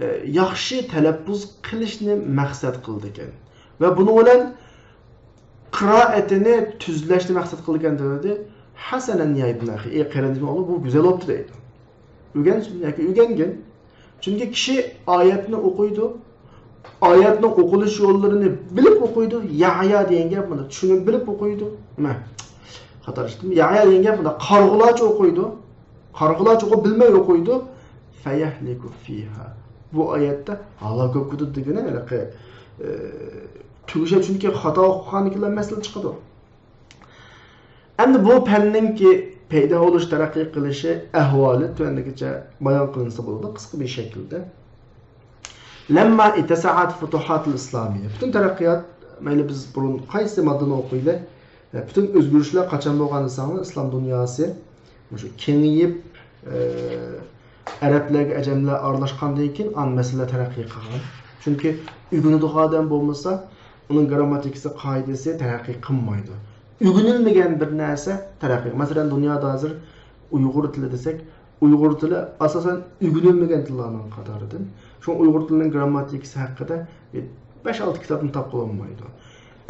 ئى، ياخشى تەلەپپۇز قىلىشنى مەقسەت قىلىدىكەن. ۋە بۇنىڭ بىلەن قىرائىتىنى تۈزلەشنى مەقسەت قىلىدىكەن دېدى. ھەسەنەن يا ئىبن ئەخى، ئى قېرىندىشىم ئوغلۇم، بۇ گۈزەل بوپتۇ دەيدۇ. ئۆگەنسۇن ياكى ئۆگەنگىن. چۈنكى كىشى ئايەتنى ئوقۇيدۇ، ئايەتنىڭ ئوقۇلۇش يوللىرىنى بىلىپ ئوقۇيدۇ، يەھيا دېگەن گەپ مانا چۈشىنىپ بىلىپ ئوقۇيدۇ. نېمە؟ خاتا ئىشلىدىم. يەھيا دېگەن گەپ مانا قارىغۇلارچە ئوقۇيدۇ. قارىغۇلارچە ئوقۇپ بىلمەي ئوقۇيدۇ. فەيەھلىكۇ فىھا. بۇ ئايەتتە ھالاك بولۇپ كېتىدۇ دېگىنى ھېلىقى، ئى، تۈگۈشە، چۈنكى خاتا ئوقۇغاندىكىنلا مەسىلە چىقىدۇ. ئەمدى بۇ پەننىڭكى پەيدا بولۇش، تەرەققىي قىلىشى ئەھۋالى تۆۋەندىكىچە بايان قىلىنسا بولىدۇ، قىسقا بىر شەكىلدە. لەمما ئىتتەسەئەت فۇتۇھاتۇل ئىسلامىيە. پۈتۈن تەرەققىيات، مەيلى بىز بۇرۇن قايسى ماددىنى ئوقۇيلى، پۈتۈن ئۆزگىرىشلەر قاچان بولغان دېسەڭلار، ئىسلام دۇنياسى مۇشۇ كېڭىيىپ، ئەرەبلەرگە ئەجەملەر ئارىلاشقاندىن كېيىن ئان مەسىلە تەرەققىي قىلغان. چۈنكى ئۆگىنىدىغان ئادەم بولمىسا، ئۇنىڭ گرامماتىكىسى، قائىدىسى تەرەققىي قىلمايدۇ. ئۆگىنىلمىگەن بىر نەرسە تەرەققىي، مەسىلەن، دۇنيادا ھازىر ئۇيغۇر تىلى دېسەك، ئۇيغۇر تىلى ئاساسەن ئۆگىنىلمىگەن تىللارنىڭ قاتارىدىن. شۇڭا ئۇيغۇر تىلىنىڭ گرامماتىكىسى ھەققىدە بىر بەش-ئالتە كىتابنى تاپقىلى بولمايدۇ.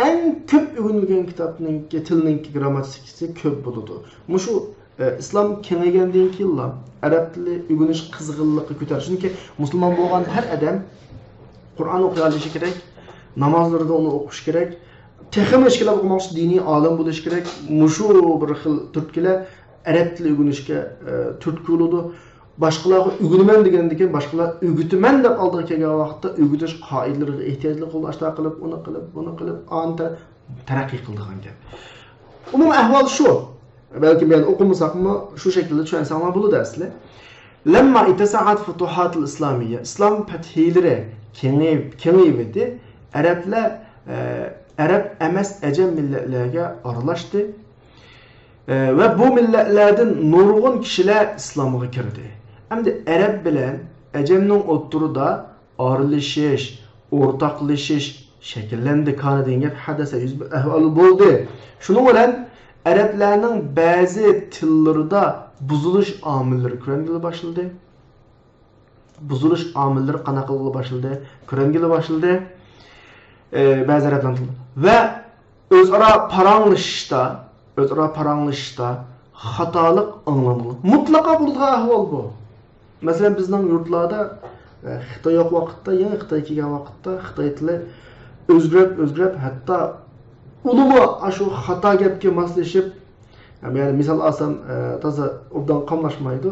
ئەڭ كۆپ ئۆگىنىلگەن كىتابنىڭكى، تىلنىڭكى گرامماتىكىسى كۆپ بولىدۇ. مۇشۇ، ئە، ئىسلام كېڭەيگەندىن كېيىنلا ئەرەب تىلى ئۆگىنىش قىزغىنلىقى كۆتەر. چۈنكى مۇسۇلمان بولغان ھەر ئادەم قۇرئان ئوقۇيالىشى كېرەك، نامازلىرىدا ئۇنى ئوقۇشى كېرەك. تېخىمۇ ئىچكىرىلەپ ئوقۇماقچى دىنىي ئالىم بولۇشى كېرەك. مۇشۇ بىر خىل تۈرتكىلەر ئەرەب تىلى ئۆگىنىشكە، ئە، تۈرتكە بولىدۇ. باشقىلارغا ئۆگىنىمەن دېگەندىن كېيىن، باشقىلار ئۆگىتىمەن دەپ ئالدىغا كەلگەن ۋاقىتتا ئۆگىتىش قائىدىلىرىغا ئېھتىياجلىق بولىدۇ. ئاشۇنداق قىلىپ، ئۇنى قىلىپ، بۇنى قىلىپ، ئانتا تەرەققىي قىلىدىغان گەپ. ئومۇمىي ئەھۋال شۇ. بەلكىم يەنە ئوقۇمىساقمۇ، شۇ شەكىلدە چۈشەنسەڭلار بولىدۇ ئەسلى. لەمما ئىتتەسەئەت فۇتۇھاتۇل ئىسلامىيە، ئىسلام پەتھىلىرى كېڭىيىپ، كېڭىيىۋىدى. ئەرەبلەر، ئە، ئەرەب ئەمەس ئەجەم مىللەتلەرگە ئارىلاشتى. ئە، ۋە بۇ مىللەتلەردىن نۇرغۇن كىشىلەر ئىسلامغا كىردى. ئەمدى ئەرەب بىلەن ئەجەمنىڭ ئوتتۇرىدا ئارىلىشىش، ئورتاقلىشىش شەكىللەندى. كان دېگەن گەپ ھەدەسە، يۈز بېرىش ئەھۋالى بولدى. شۇنىڭ بىلەن ئەرەبلەرنىڭ بەزى تىللىرىدا بۇزۇلۇش ئامىللىرى كۆرۈنگىلى باشلىدى. بۇزۇلۇش ئامىللىرى قانداق قىلغىلى باشلىدى؟ كۆرۈنگىلى باشلىدى. ئى، بەزى ئەرەبلەرنىڭ تىلى. ۋە ئۆزئارا پاراڭلىشىشتا، ئۆزئارا پاراڭلىشىشتا خاتالىق ئاڭلانغان. مۇتلەقا بولىدىغان ئەھۋال بۇ. مەسىلەن، بىزنىڭ يۇرتلاردا، ئە، خىتاي يوق ۋاقىتتا، يېڭى خىتاي كەلگەن ۋاقىتتا خىتاي تىلى ئۆزگىرىپ، ئۆزگىرىپ، ھەتتا ئۇلىمۇ ئاشۇ خاتا گەپكە ماسلىشىپ، يەنى مىسال ئالسام، ئە، تازا ئوبدان قاملاشمايدۇ.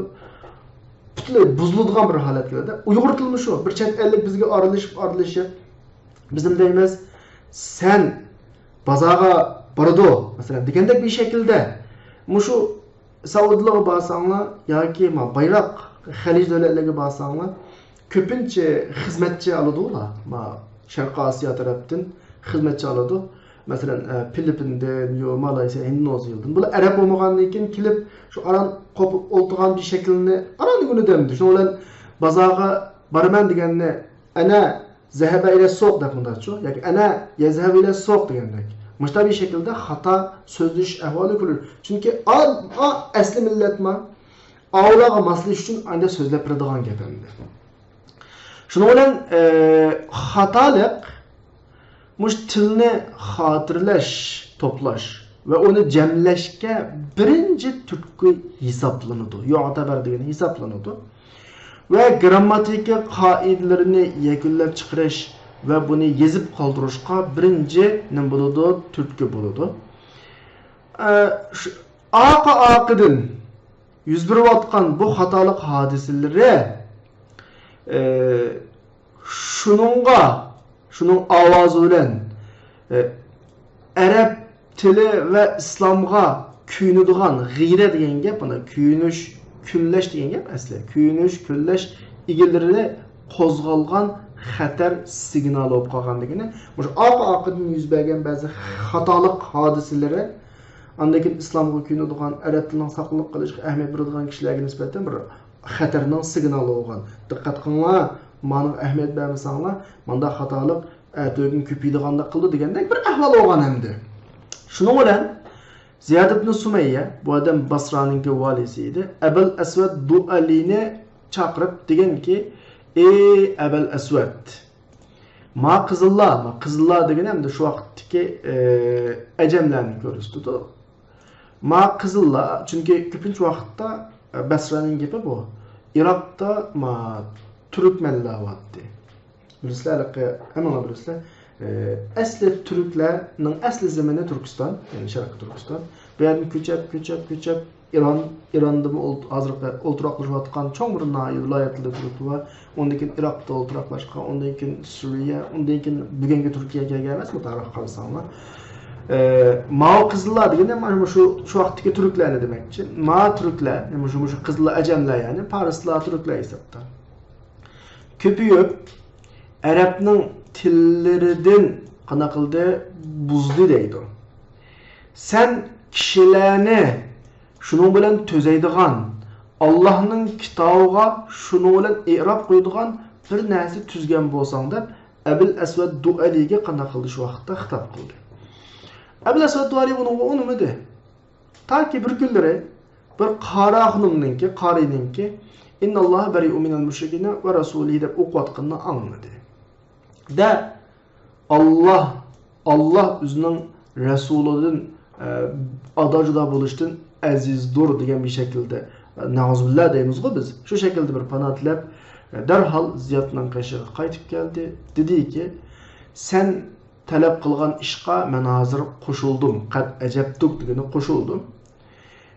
پۈتۈنلەي بۇزۇلىدىغان بىر ھالەتكە كېلىدۇ. ئۇيغۇر تىلىمۇ شۇ. بىر چەت ئەللىك بىزگە ئارىلىشىپ، ئارىلىشىپ، بىز نېمە دەيمىز؟ سەن بازارغا بارىدۇ، مەسىلەن، دېگەندەك بىر شەكىلدە مۇشۇ سەئۇدىلارغا بارساڭلار ياكى ما بايراق خەلىج دۆلەتلىرىگە بارساڭلار، كۆپىنچە خىزمەتچى ئالىدۇ ئۇلار. ما شەرقىي ئاسىيا تەرەپتىن خىزمەتچى ئالىدۇ. مەسىلەن، ئە، فىلىپپىندىن، يو، مالايسىيا، ھىندونېزىيىدىن. بۇلار ئەرەب بولمىغاندىن كېيىن كېلىپ، شۇ ئاران قوپۇپ ئولتۇرغان بىر شەكىلنى ئاران ئۆگىنىدۇ ئەمدى. شۇنىڭ بىلەن بازارغا بارىمەن دېگەننى، ئەنە، زەھەبە ئىلە سوق دەپ مۇنداقچۇ؟ ياكى ئەنە يەزھەبۇ ئىلە سوق دېگەندەك. مۇشۇنداق بىر شەكىلدە خاتا سۆزلىشىش ئەھۋالى كۆرۈلىدۇ. چۈنكى ئا، ئا ئەسلى مىللەتما، ئاۋۇلارغا ماسلىشىش ئۈچۈن ئانداق سۆزلەپ بېرىدىغان گەپ ئەمدى. شۇنىڭ بىلەن، ئە، خاتالىق مۇشۇ تىلنى خاتىرىلەش، توپلاش ۋە ئۇنى جەملەشكە بىرىنچى تۈرتكە ھېسابلىنىدۇ. يۇتەبەر دېگىنى ھېسابلىنىدۇ. ۋە گىرامماتىكا قائىدىلىرىنى يەكۈنلەپ چىقىرىش ۋە بۇنى يېزىپ قالدۇرۇشقا بىرىنچى نېمە بولىدۇ؟ تۈرتكە بولىدۇ. ئە، شۇ، ئارقا-ئارقىدىن يۈز بېرىۋاتقان بۇ خاتالىق ھادىسىلىرى، ئە، شۇنىڭغا، شۇنىڭ ئاۋازى بىلەن، ئە، ئەرەب تىلى ۋە ئىسلامغا كۆيۈنىدىغان غەيرە دېگەن گەپ، مانا، كۆيۈنۈش، كۈنلەش دېگەن گەپ ئەسلى. كۆيۈنۈش، كۈنلەش ئىگىلىرى قوزغالغان خەتەر سىگنالى بولۇپ قالغان دېگىنى. مۇشۇ ئارقا-ئارقىدىن يۈز بەرگەن بەزى خاتالىق ھادىسىلىرى، ئاندىن كېيىن ئىسلامغا كۆيۈنىدىغان، ئەرەب تىلىنىڭ ساقلىق قىلىشقا ئەھمىيەت بېرىدىغان كىشىلەرگە نىسبەتەن بىر خەتەرنىڭ سىگنالى بولغان. دىققەت قىلىڭلار، مانىڭغا ئەھمىيەت بەرمىسەڭلار، مانداق خاتالىق ئەتىگۈن كۆپىيىدىغاندەك قىلىدۇ دېگەندەك بىر ئەھۋال بولغان ئەمدى. شۇنىڭ بىلەن زىياد ئىبن سۇمەييە، بۇ ئادەم باسرانىڭكى ۋالىسى ئىدى، ئەبەل ئەسۋەد دۇئەلىنى چاقىرىپ دېگەنكى، ئى ئەبەل ئەسۋەد، ما قىزىللار، ما قىزىللار دېگىنى ئەمدى شۇ ۋاقىتتىكى، ئە، ئەجەملەرنى كۆرسىتىدۇ. ما قىزىللار، چۈنكى كۆپىنچە ۋاقىتتا، ئە، بەسرانىڭ گېپى بۇ. ئىراقتا ما تۈركمەنلەر بارتتى. بىلىسىلەر، ھېلىقى ھەممىڭلار بىلىسىلەر. ئە، ئەسلى تۈركلەرنىڭ ئەسلى زېمىنى تۈركىستان، يەنى شەرقىي تۈركىستان. بۇ يەردىن كۆچۈپ، كۆچۈپ، كۆچۈپ، ئىران، ئىراندىمۇ ئولت-، ھازىرقى ئولتۇراقلىشىۋاتقان چوڭ بىر ناھىيە، ۋىلايەتلەردە تۈركلەر بار. ئۇندىن كېيىن ئىراقتا ئولتۇراقلاشقان، ئۇندىن كېيىن سۈرىيە، ئۇندىن كېيىن بۈگۈنكى تۈركىيەگە كەلگەن ئەمەسمۇ، تارىخقا قارىساڭلار. ئە، ماۋۇ قىزىللار دېگىنى مانا شۇ، شۇ ۋاقىتتىكى تۈركلەرنى دېمەكچى. ما تۈركلەر، مۇشۇ، مۇشۇ قىزىللار ئەجەملەر، يەنى پارسلار، تۈركلەر ھېسابتا. كۆپىيىپ، ئەرەبنىڭ تىللىرىدىن قانداق قىلدى؟ بۇزدى دەيدۇ. سەن كىشىلەرنى شۇنىڭ بىلەن تۈزەيدىغان، ئاللاھنىڭ كىتابىغا شۇنىڭ بىلەن ئېراب قويىدىغان بىر نەرسە تۈزگەن بولساڭ، دەپ ئەبىل ئەسۋەد دۇئەلىگە قانداق قىلدى؟ شۇ ۋاقىتتا خىتاب قىلدى. ئەبىل ئەسۋەد دۇئەلى بۇنىڭغا ئۇنىمىدى. تاكى بىر كۈنلىرى بىر قارى خانىمنىڭكى، قارىنىڭكى، «ئىنناللاھە بەرىئۇن مىنەل مۇشرىكىنە ۋە رەسۇلىھى» دەپ ئوقۇۋاتقىنىنى ئاڭلىدى. دە، ئاللاھ، ئاللاھ ئۆزىنىڭ رەسۇلىدىن، ئە، ئادا-جۇدا بولۇشتىن ئەزىزدۇر دېگەن بىر شەكىلدە، ئە، نەئۇزۇبىللا دەيمىزغۇ بىز. شۇ شەكىلدە بىر پانا تىلەپ، ئە، دەرھال زىيادنىڭ قېشىغا قايتىپ كەلدى. دېدىكى، سەن تەلەپ قىلغان ئىشقا مەن ھازىر قوشۇلدۇم، قەد ئەجەبتۇك دېگىنى قوشۇلدۇم.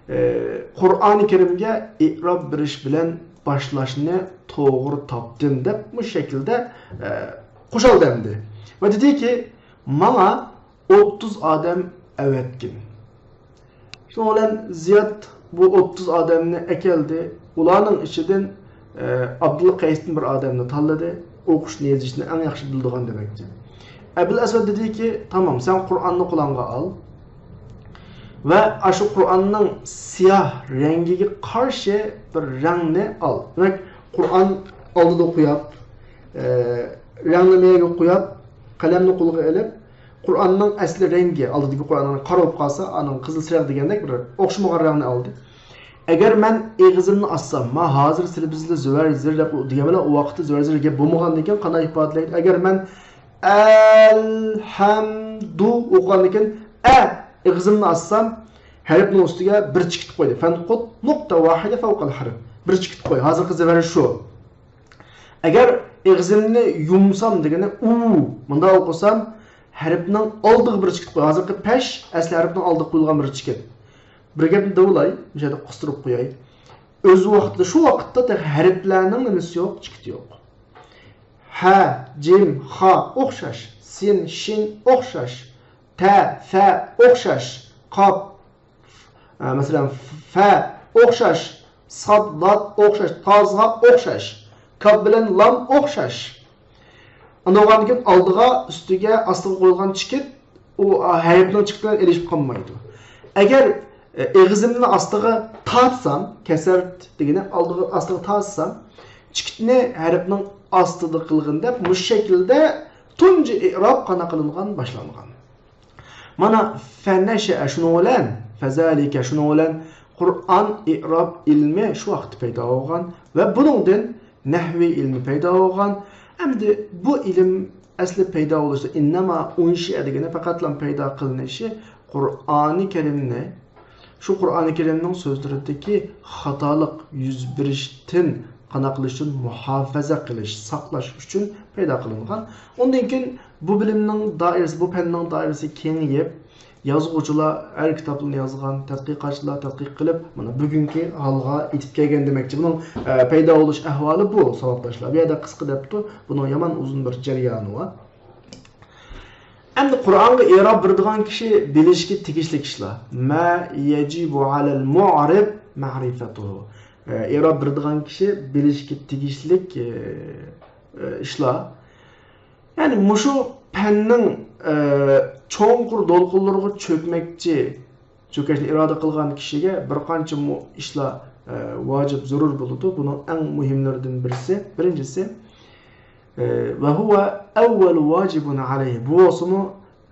ئى، قۇرئانى كەرىمگە ئېراب بېرىش بىلەن باشلاشنى توغرا تاپتىم دەپ مۇشۇ شەكىلدە، ئى، قوشالدى ئەمدى. ۋە دېدىكى، ماڭا ئوتتۇز ئادەم ئەۋەتكىن. شۇنىڭ بىلەن زىياد بۇ ئوتتۇز ئادەمنى ئەكەلدى. ئۇلارنىڭ ئىچىدىن، ئە، ئابدۇللا قەيسىدىن بىر ئادەمنى تاللىدى. ئوقۇشنى، يېزىشنى ئەڭ ياخشى بىلىدىغان دېمەكچى. ئەبۇل ئەسۋەد دېدىكى، تامام، سەن قۇرئاننى قولۇڭغا ئال ۋە ئاشۇ قۇرئاننىڭ سىياھ رەڭگىگە قارشى بىر رەڭنى ئال. دېمەك، قۇرئان ئالدىدا قويۇپ، ئە، رەڭنى مەيگە قويۇپ، قەلەمنى قولغا ئېلىپ، قۇرئاننىڭ ئەسلى رەڭگى، ئالدىدىكى قۇرئاننىڭ قارا بولۇپ قالسا، ئانىڭ قىزىل سېرىق دېگەندەك بىر ئوخشىمىغان رەڭنى ئالدى. ئەگەر مەن ئېغىزىمنى ئاچسام، ما ھازىر سىلى بىزلە زۆۋەر زىر دەپ دېگەن بىلەن ئۇ ۋاقىتتا زۆۋەر زىر گەپ بولمىغاندىن كېيىن قانداق ئىپادىلەيدۇ؟ ئەگەر مەن ئەلھەمدۇ ئوقۇغاندىن كېيىن ئە ئېغىزىمنى ئاچسام، ھەرپنىڭ ئۈستىگە بىر چېكىت قويدى. فەنقۇت نۇقتە ۋاھىدە فەۋقەل ھەرپ. بىر چېكىت قوي. ھازىرقى زۆۋەر شۇ. ئەگەر ئېغىزىمنى يۇمسام دېگىنى ئۇ، مۇنداق ئوقۇسام، ھەرپنىڭ ئالدىغا بىر چېكىت قوي. ھازىرقى پەش ئەسلى ھەرپنىڭ ئالدىغا قويۇلغان بىر چېكىت. بىر گەپنى دەۋالاي، مۇشۇ يەردە قىستۇرۇپ قوياي. ئۆز ۋاقتىدا، شۇ ۋاقىتتا تېخى ھەرپلەرنىڭ نېمىسى يوق، چېكىتى يوق. ھە، جىم، خا ئوخشاش، سىن، شىن ئوخشاش، تە، فە ئوخشاش، قاپ، ئە، مەسىلەن، فە ئوخشاش، ساد، لات ئوخشاش، تازغا ئوخشاش، كاپ بىلەن لام ئوخشاش. ئاندىن بولغاندىن كېيىن ئالدىغا، ئۈستىگە، ئاستىغا قويۇلغان چېكىت، ئۇ، ئا، ھەرپنىڭ چېكىتى بىلەن ئېلىشىپ قالمايدۇ. ئەگەر، ئە، ئېغىزىمنى ئاستىغا تارتسام، كەسەر دېگىنى ئالدىغا، ئاستىغا تارتسام، چېكىتنى ھەرپنىڭ ئاستىدا قىلغىن دەپ، مۇشۇ شەكىلدە تۇنجى ئېئراب قانداق قىلىنغان، باشلانغان. مانا، فەنەشەئە شۇنىڭ بىلەن، فەزالىكە شۇنىڭ بىلەن قۇرئان ئېئراب ئىلمى شۇ ۋاقىتتا پەيدا بولغان ۋە بۇنىڭدىن نەھۋى ئىلمى پەيدا بولغان. ئەمدى بۇ ئىلىم ئەسلى پەيدا بولۇشتا ئىننەما ئۇنشىئە دېگىنى پەقەتلا پەيدا قىلىنىشى قۇرئانى كەرىمنى، شۇ قۇرئانى كەرىمنىڭ سۆزلىرىدىكى خاتالىق يۈز بېرىشتىن قانداق قىلىش ئۈچۈن مۇھاپىزە قىلىش، ساقلاش ئۈچۈن پەيدا قىلىنغان. ئۇندىن كېيىن بۇ بىلىمنىڭ دائىرىسى، بۇ پەننىڭ دائىرىسى كېڭىيىپ، يازغۇچىلار، ھەر كىتابنى يازغان تەتقىقاتچىلار تەتقىق قىلىپ، مانا بۈگۈنكى ھالغا يېتىپ كەلگەن دېمەكچى. بۇنىڭ، ئە، پەيدا بولۇش ئەھۋالى بۇ، ساۋاقداشلار. بۇ يەردە قىسقا دەپتۇ، بۇنىڭ يامان ئۇزۇن بىر جەريانى بار. ئەمدى قۇرئانغا ئېئراب بېرىدىغان كىشى بىلىشكە تېگىشلىك ئىشلار. ما يەجىبۇ ئەلەل مۇئرىب مەرىفەتۇھۇ. ئە، ئېئراب بېرىدىغان كىشى بىلىشكە تېگىشلىك، ئە، ئە، ئىشلار. يەنى مۇشۇ پەننىڭ، ئە، چوڭقۇر دولقۇنلىرىغا چۆكمەكچى، چۆكۈشنى ئىرادە قىلغان كىشىگە بىر قانچە مۇ-، ئىشلار، ئە، ۋاجىپ، زۆرۈر بولىدۇ. بۇنىڭ ئەڭ مۇھىملىرىدىن بىرسى، بىرىنچىسى، ئە، ۋە ھۇۋە ئەۋۋەلۇ ۋاجىبۇن ئەلەيھى. بۇ بولسىمۇ،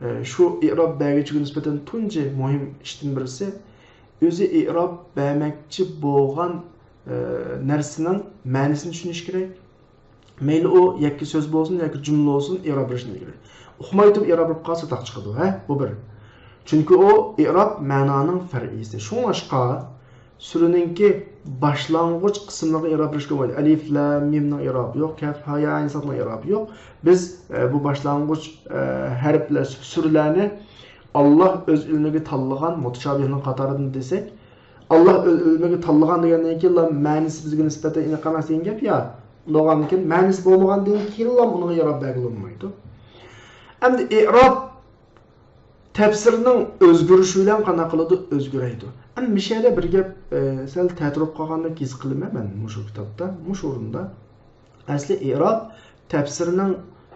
ئە، شۇ ئېئراب بەرگۈچىگە نىسبەتەن تۇنجى مۇھىم ئىشتىن بىرسى، ئۆزى ئېئراب بەرمەكچى بولغان، ئە، نەرسىنىڭ مەنىسىنى چۈشىنىشى كېرەك. مەيلى ئۇ يەككە سۆز بولسۇن ياكى جۈملە بولسۇن، ئېئراب بېرىشنى ئۆگىنىدۇ. ئۇقماي تۇرۇپ ئېئراب بېرىپ قالسا تاق چىقىدۇ، ھە؟ بۇ بىر. چۈنكى ئۇ ئېئراب مەنانىڭ پەرئىسى. شۇڭلاشقا سۈرىنىڭكى باشلانغۇچ قىسىملىرىغا ئېئراب بېرىشكە بولمايدۇ. ئەلىف، لام، مىمنىڭ ئېئرابى يوق، كەف، ھا، يا، ئەين، سادنىڭ ئېئرابى يوق. بىز، ئە، بۇ باشلانغۇچ، ئە، ھەرپلەر، سۈرىلەرنى ئاللا ئۆز ئىلمىگە تاللىغان مۇتىشابىھنىڭ قاتارىدىن دېسەك، ئاللا ئۆز ئىلمىگە تاللىغان دېگەندىن كېيىنلا مەنىسى بىزگە نىسبەتەن ئېنىق ئەمەس دېگەن گەپ يا. بولغاندىن كېيىن مەنىسى بولمىغاندىن كېيىنلا ئۇنىڭغا ئېئراب بەرگىلى بولمايدۇ. ئەمدى ئېئراب تەپسىرنىڭ ئۆزگىرىشى بىلەن قانداق قىلىدۇ؟ ئۆزگىرەيدۇ. ئەمدى مۇشۇ يەردە بىر گەپ، ئە، سەل تەتۈرۈپ قالغاندەك ھېس قىلىمەن مەن مۇشۇ كىتابتا، مۇشۇ ئورۇندا. ئەسلى ئېئراب تەپسىرنىڭ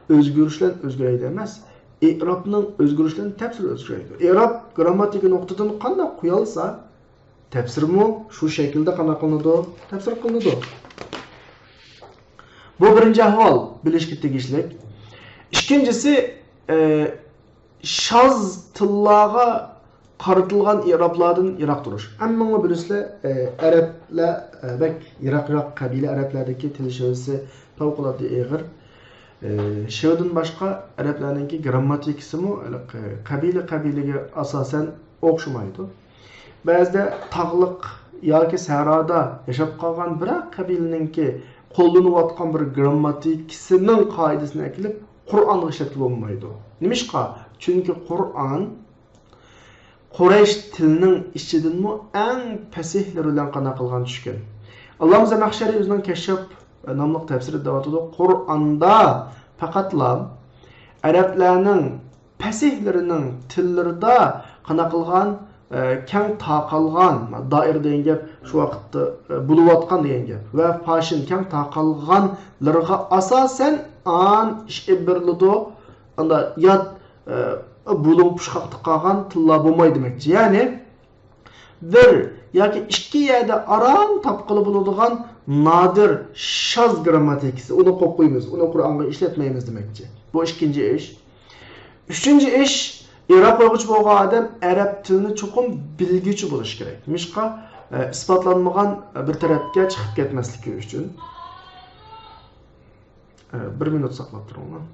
ئۆزگىرىشى بىلەن ئۆزگىرەيدۇ ئەمەس، ئېئرابنىڭ ئۆزگىرىشى بىلەن تەپسىر ئۆزگىرەيدۇ. ئېئراب گرامماتىكا نۇقتىدىن قانداق قويالسا، تەپسىرمۇ شۇ شەكىلدە قانداق قىلىنىدۇ؟ تەپسىر قىلىنىدۇ. بۇ بىرىنچى ئەھۋال، بىلىشكە تېگىشلىك. ئىككىنچىسى، ئە، شاز تىللارغا قارىتىلغان ئېئرابلاردىن يىراق تۇرۇش. ھەممىڭلار بىلىسىلەر، ئە، ئەرەبلەر، ئە، بەك يىراق-يىراق قەبىلە ئەرەبلەردىكى تىل شېۋىسى پەۋقۇلئاددە ئېغىر. ئە، شېۋىدىن باشقا ئەرەبلەرنىڭكى گرامماتىكىسىمۇ ھېلىقى قەبىلە-قەبىلىگە ئاساسەن ئوخشىمايدۇ. بەزىدە تاغلىق ياكى سەھرادا ياشاپ قالغان بىرەر قەبىلىنىڭكى قوللىنىۋاتقان بىر گرامماتىكىسىنىڭ قائىدىسىنى ئەكېلىپ قۇرئانغا ئىشلەتكىلى بولمايدۇ. نېمىشقا؟ چۈنكى قۇرئان قۇرەيش تىلىنىڭ ئىچىدىنمۇ ئەڭ پەسىھلىرى بىلەن قانداق قىلغان چۈشكەن. ئاللامە زەمەخشەرى ئۆزىنىڭ كەششاپ ناملىق تەپسىرىدە دەۋاتىدۇ، قۇرئاندا پەقەتلا ئەرەبلەرنىڭ پەسىھلىرىنىڭ تىللىرىدا قانداق قىلغان، ئە، كەڭ تارقالغان، دائىرە دېگەن گەپ شۇ ۋاقىتتا، ئە، بولۇۋاتقان دېگەن گەپ ۋە فاشىن كەڭ تارقالغانلىرىغا ئاساسەن ئان ئىش ئېلىپ بېرىلىدۇ. ئاندا يات، ئە، بۇلۇڭ پۇشقاقتا قالغان تىللار بولمايدۇ دېمەكچى. يەنى بىر ياكى ئىككى يەردە ئاران تاپقىلى بولىدىغان نادىر شاز گىرامماتىكىسى، ئۇنى قويۇپ قويىمىز، ئۇنى قۇرئانغا ئىشلەتمەيمىز دېمەكچى. بۇ ئىككىنچى ئىش. ئۈچىنچى ئىش، ئېراب قويغۇچى بولغان ئادەم ئەرەب تىلىنى چوقۇم بىلگۈچى بولۇشى كېرەك. نېمىشقا؟ ئە، ئىسپاتلانمىغان بىر تەرەپكە چىقىپ كەتمەسلىكى ئۈچۈن. ئە، بىر مىنۇت ساقلاپ تۇرۇڭلار.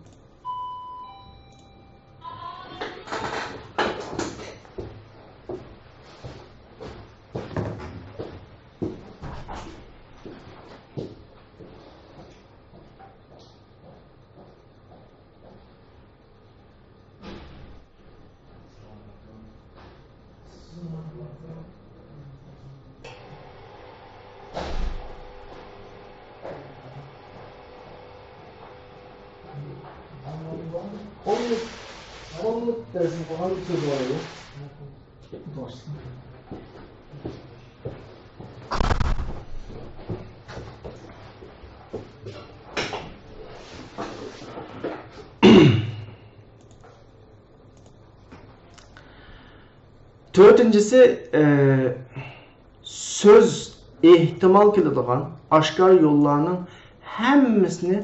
تۆتىنچىسى، ئە، سۆز ئېھتىمال كېلىدىغان ئاشكارا يوللارنىڭ ھەممىسىنى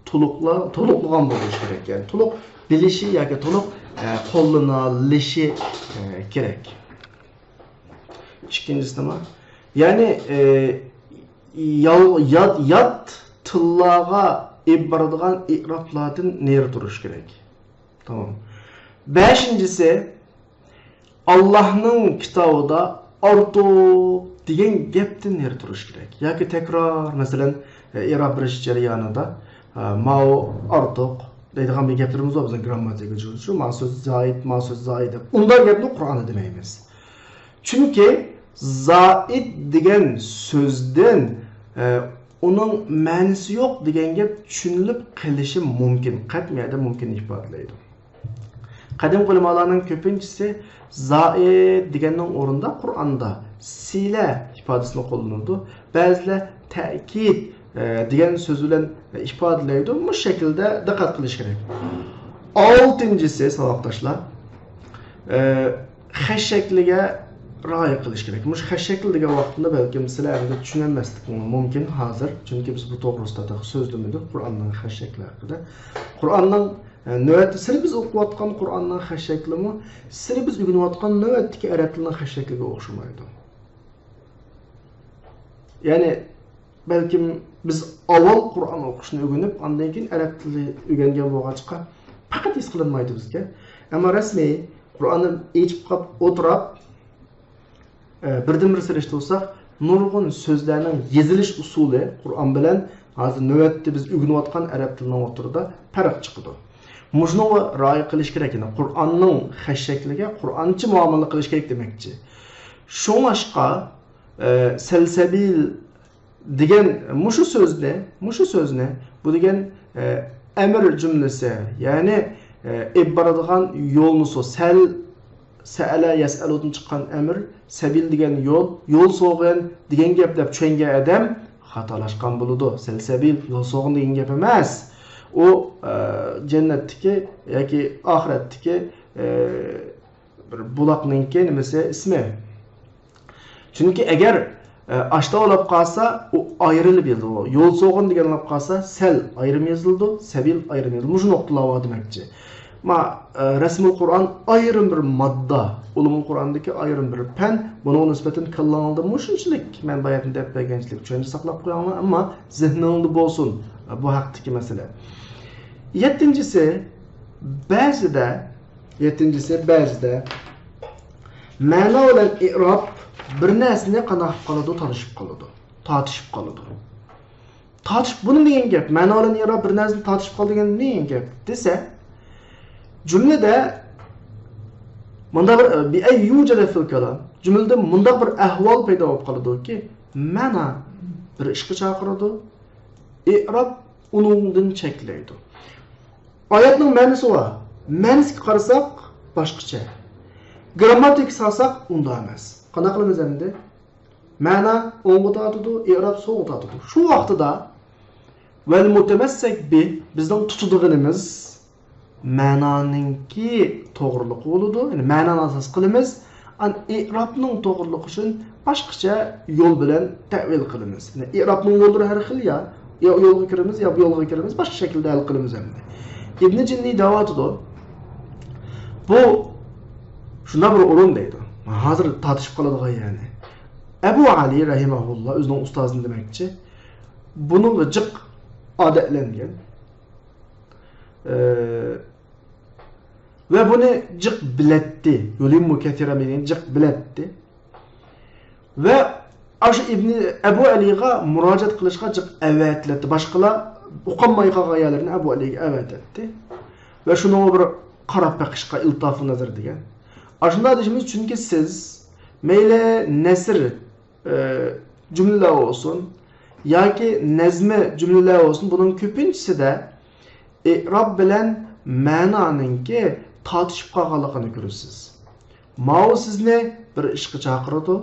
تولۇقلا-، تولۇقلىغان بولۇشى كېرەك. يەنى تولۇق بىلىشى ياكى تولۇق، ئە، قوللىنالىشى، ئە، كېرەك. ئىككىنچىسى نېمە؟ يەنى، ئە، يال-، يات، يات تىللارغا ئېلىپ بارىدىغان ئېرابلاردىن نېرى تۇرۇش كېرەك. تامام. بەشىنچىسى، ئاللاھنىڭ كىتابىدا ئارتۇق دېگەن گەپتىن نېرى تۇرۇش كېرەك. ياكى تەكرار، مەسىلەن، ئېراب بېرىش جەريانىدا، ماۋۇ ئارتۇق دەيدىغان بىر گەپلىرىمىز بار بىزنىڭ گرامماتىكا بويىچە. ماۋۇ سۆز زائىد، ماۋۇ سۆز زائىد دەپ. ئۇنداق گەپنى قۇرئاندا دېمەيمىز. چۈنكى زائىد دېگەن سۆزدىن، ئە، ئۇنىڭ مەنىسى يوق دېگەن گەپ چۈشىنىلىپ قېلىشى مۇمكىن. قەتئىي مۇمكىن ئىپادىلەيدۇ. قەدىمكى ئۆلىمالارنىڭ كۆپىنچىسى زائىد دېگەننىڭ ئورنىدا قۇرئاندا سىلە ئىپادىسىنى قوللىنىدۇ. بەزىلەر تەكىد، ئە، دېگەن سۆز بىلەن ئىپادىلەيدۇ. مۇشۇ شەكىلدە دىققەت قىلىش كېرەك. ئالتىنچىسى، ساۋاقداشلار، ئە، خەت شەكلىگە رىئايە قىلىش كېرەك. مۇشۇ خەت شەكلى دېگەن ۋاقتىمدا بەلكىم سىلەر ئەمدى چۈشىنەلمەسلىكىڭلار مۇمكىن ھازىر. چۈنكى بىز بۇ توغرىسىدا تېخى سۆزلىمىدۇق قۇرئاننىڭ خەت شەكلى ھەققىدە. قۇرئاننىڭ، ئە، نۆۋەتتە سىلى بىز ئوقۇۋاتقان قۇرئاننىڭ خەت شەكلىمۇ سىلى بىز ئۆگىنىۋاتقان نۆۋەتتىكى ئەرەب تىلىنىڭ خەت شەكلىگە ئوخشىمايدۇ. يەنى، بەلكىم بىز ئاۋۋال قۇرئان ئوقۇشنى ئۆگىنىپ، ئاندىن كېيىن ئەرەب تىلى ئۆگەنگەن بولغاچقا، پەقەت ھېس قىلىنمايدۇ بىزگە. ئەمما رەسمىي قۇرئاننى ئېچىپ قاپ ئولتۇراپ، ئە، بىردىنبىر سېلىشتۇرساق، نۇرغۇن سۆزلەرنىڭ يېزىلىش ئۇسۇلى قۇرئان بىلەن ھازىر نۆۋەتتە بىز ئۆگىنىۋاتقان ئەرەب تىلىنىڭ ئوتتۇرىدا پەرق چىقىدۇ. مۇشۇنىڭغا رىئايە قىلىش كېرەك. يەنى قۇرئاننىڭ خەت شەكلىگە قۇرئانچە مۇئامىلە قىلىش كېرەك دېمەكچى. شۇڭلاشقا، ئە، سەلسەبىل دېگەن مۇشۇ سۆزنى، مۇشۇ سۆزنى، بۇ دېگەن، ئە، ئەمىر جۈملىسى، يەنى، ئە، ئېلىپ بارىدىغان يولنى سو-، سەل، سەئەلە يەسئەلۇدىن چىققان ئەمىر، سەبىل دېگەن يول، يول سوغۇن دېگەن گەپ دەپ چۈشەنگەن ئادەم خاتالاشقان بولىدۇ. سەلسەبىل يول سوغۇن دېگەن گەپ ئەمەس. ئۇ، ئە، جەننەتتىكى ياكى ئاخىرەتتىكى، ئە، بىر بۇلاقنىڭكى نېمىسى، ئىسمى. چۈنكى ئەگەر، ئە، ئاشتا بولاپ قالسا، ئۇ ئايرىلىپ يېزىلىدۇ. يول سوغۇن دېگەن بولاپ قالسا، سەل ئايرىم يېزىلىدۇ، سەبىل ئايرىم يېزىلىدۇ. مۇشۇ نۇقتىلار بار دېمەكچى. ما، ئە، رەسمۇل قۇرئان ئايرىم بىر ماددا، ئۇلۇمۇل قۇرئاندىكى ئايرىم بىر پەن. بۇنىڭغا نىسبەتەن كاللاڭلاردا مۇشۇنچىلىك مەن باياتىن دەپ بەرگەنچىلىك چۈشەنچە ساقلاپ قويۇڭلار، ئەمما زېھنىڭلاردا بولسۇن، ئە، بۇ ھەقتىكى مەسىلە. يەتتىنچىسى، بەزىدە، يەتتىنچىسى، بەزىدە مەنا بىلەن ئېراب بىر نەرسىنى قانداق قىلىپ قالىدۇ؟ تالىشىپ قالىدۇ، تارتىشىپ قالىدۇ. تارتىشىپ، بۇ نېمە دېگەن گەپ؟ مەنا بىلەن ئېراب بىر نەرسىنى تارتىشىپ قالىدۇ دېگەن نېمە دېگەن گەپ دېسە، جۈملىدە مۇنداق بىر، بىئەن يۇجەدە فىل كالام، جۈملىدە مۇنداق بىر ئەھۋال پەيدا بولۇپ قالىدۇكى، مەنا بىر ئىشقا چاقىرىدۇ، ئېراب ئۇنىڭدىن چەكلەيدۇ. ئايەتنىڭ مەنىسى بار. مەنىسىگە قارىساق باشقىچە. گىرامماتىكىسىغا قارىساق ئۇنداق ئەمەس. قانداق قىلىمىز ئەمدى؟ مەنا ئوڭغا تارتىدۇ، ئېراب سولغا تارتىدۇ. شۇ ۋاقتىدا ۋەل مۇتەمەسسەك بى، بىزنىڭ تۇتىدىغىنىمىز مەنانىڭكى توغرىلىقى بولىدۇ. يەنى مەنانى ئاساس قىلىمىز. ئان ئېرابنىڭ توغرىلىقى ئۈچۈن باشقىچە يول بىلەن تەۋىل قىلىمىز. يەنى ئېرابنىڭ يوللىرى ھەر خىل يا. يا ئۇ يولغا كىرىمىز، يا بۇ يولغا كىرىمىز. باشقا شەكىلدە ھەل قىلىمىز ئەمدى. ئىبنى جىننى دەۋاتىدۇ. بۇ شۇنداق بىر ئورۇن دەيدۇ. ھازىر تارتىشىپ قالىدىغان يەنى. ئەبۇ ئەلى رەھىمەھۇللا ئۆزىنىڭ ئۇستازىنى دېمەكچى. بۇنىڭغا جىق ئادەتلەنگەن. ئە، ۋە بۇنى جىق بىلەتتى. يۇلىمۇ كەسىرەن دېگەن جىق بىلەتتى. ۋە ئاشۇ ئىبنى ئەبۇ ئەلىغا مۇراجىئەت قىلىشقا جىق ئەۋەتىلەتتى. باشقىلار ئۇقالماي قالغان يەرلىرىنى ئەبۇ ئەلىگە ئەۋەتەتتى. ۋە شۇنىڭغا بىر قاراپ بېقىشقا ئىلتىپاتۇ نەزەر دېگەن. ئاشۇنداق دېيىشىمىز، چۈنكى سىز مەيلى نەسر، ئە، جۈملىلەر بولسۇن ياكى نەزمى جۈملىلەر بولسۇن، بۇنىڭ كۆپىنچىسىدە ئېراب بىلەن مەنانىڭكى تارتىشىپ قالغانلىقىنى كۆرىسىز. ماۋۇ سىزنى بىر ئىشقا چاقىرىدۇ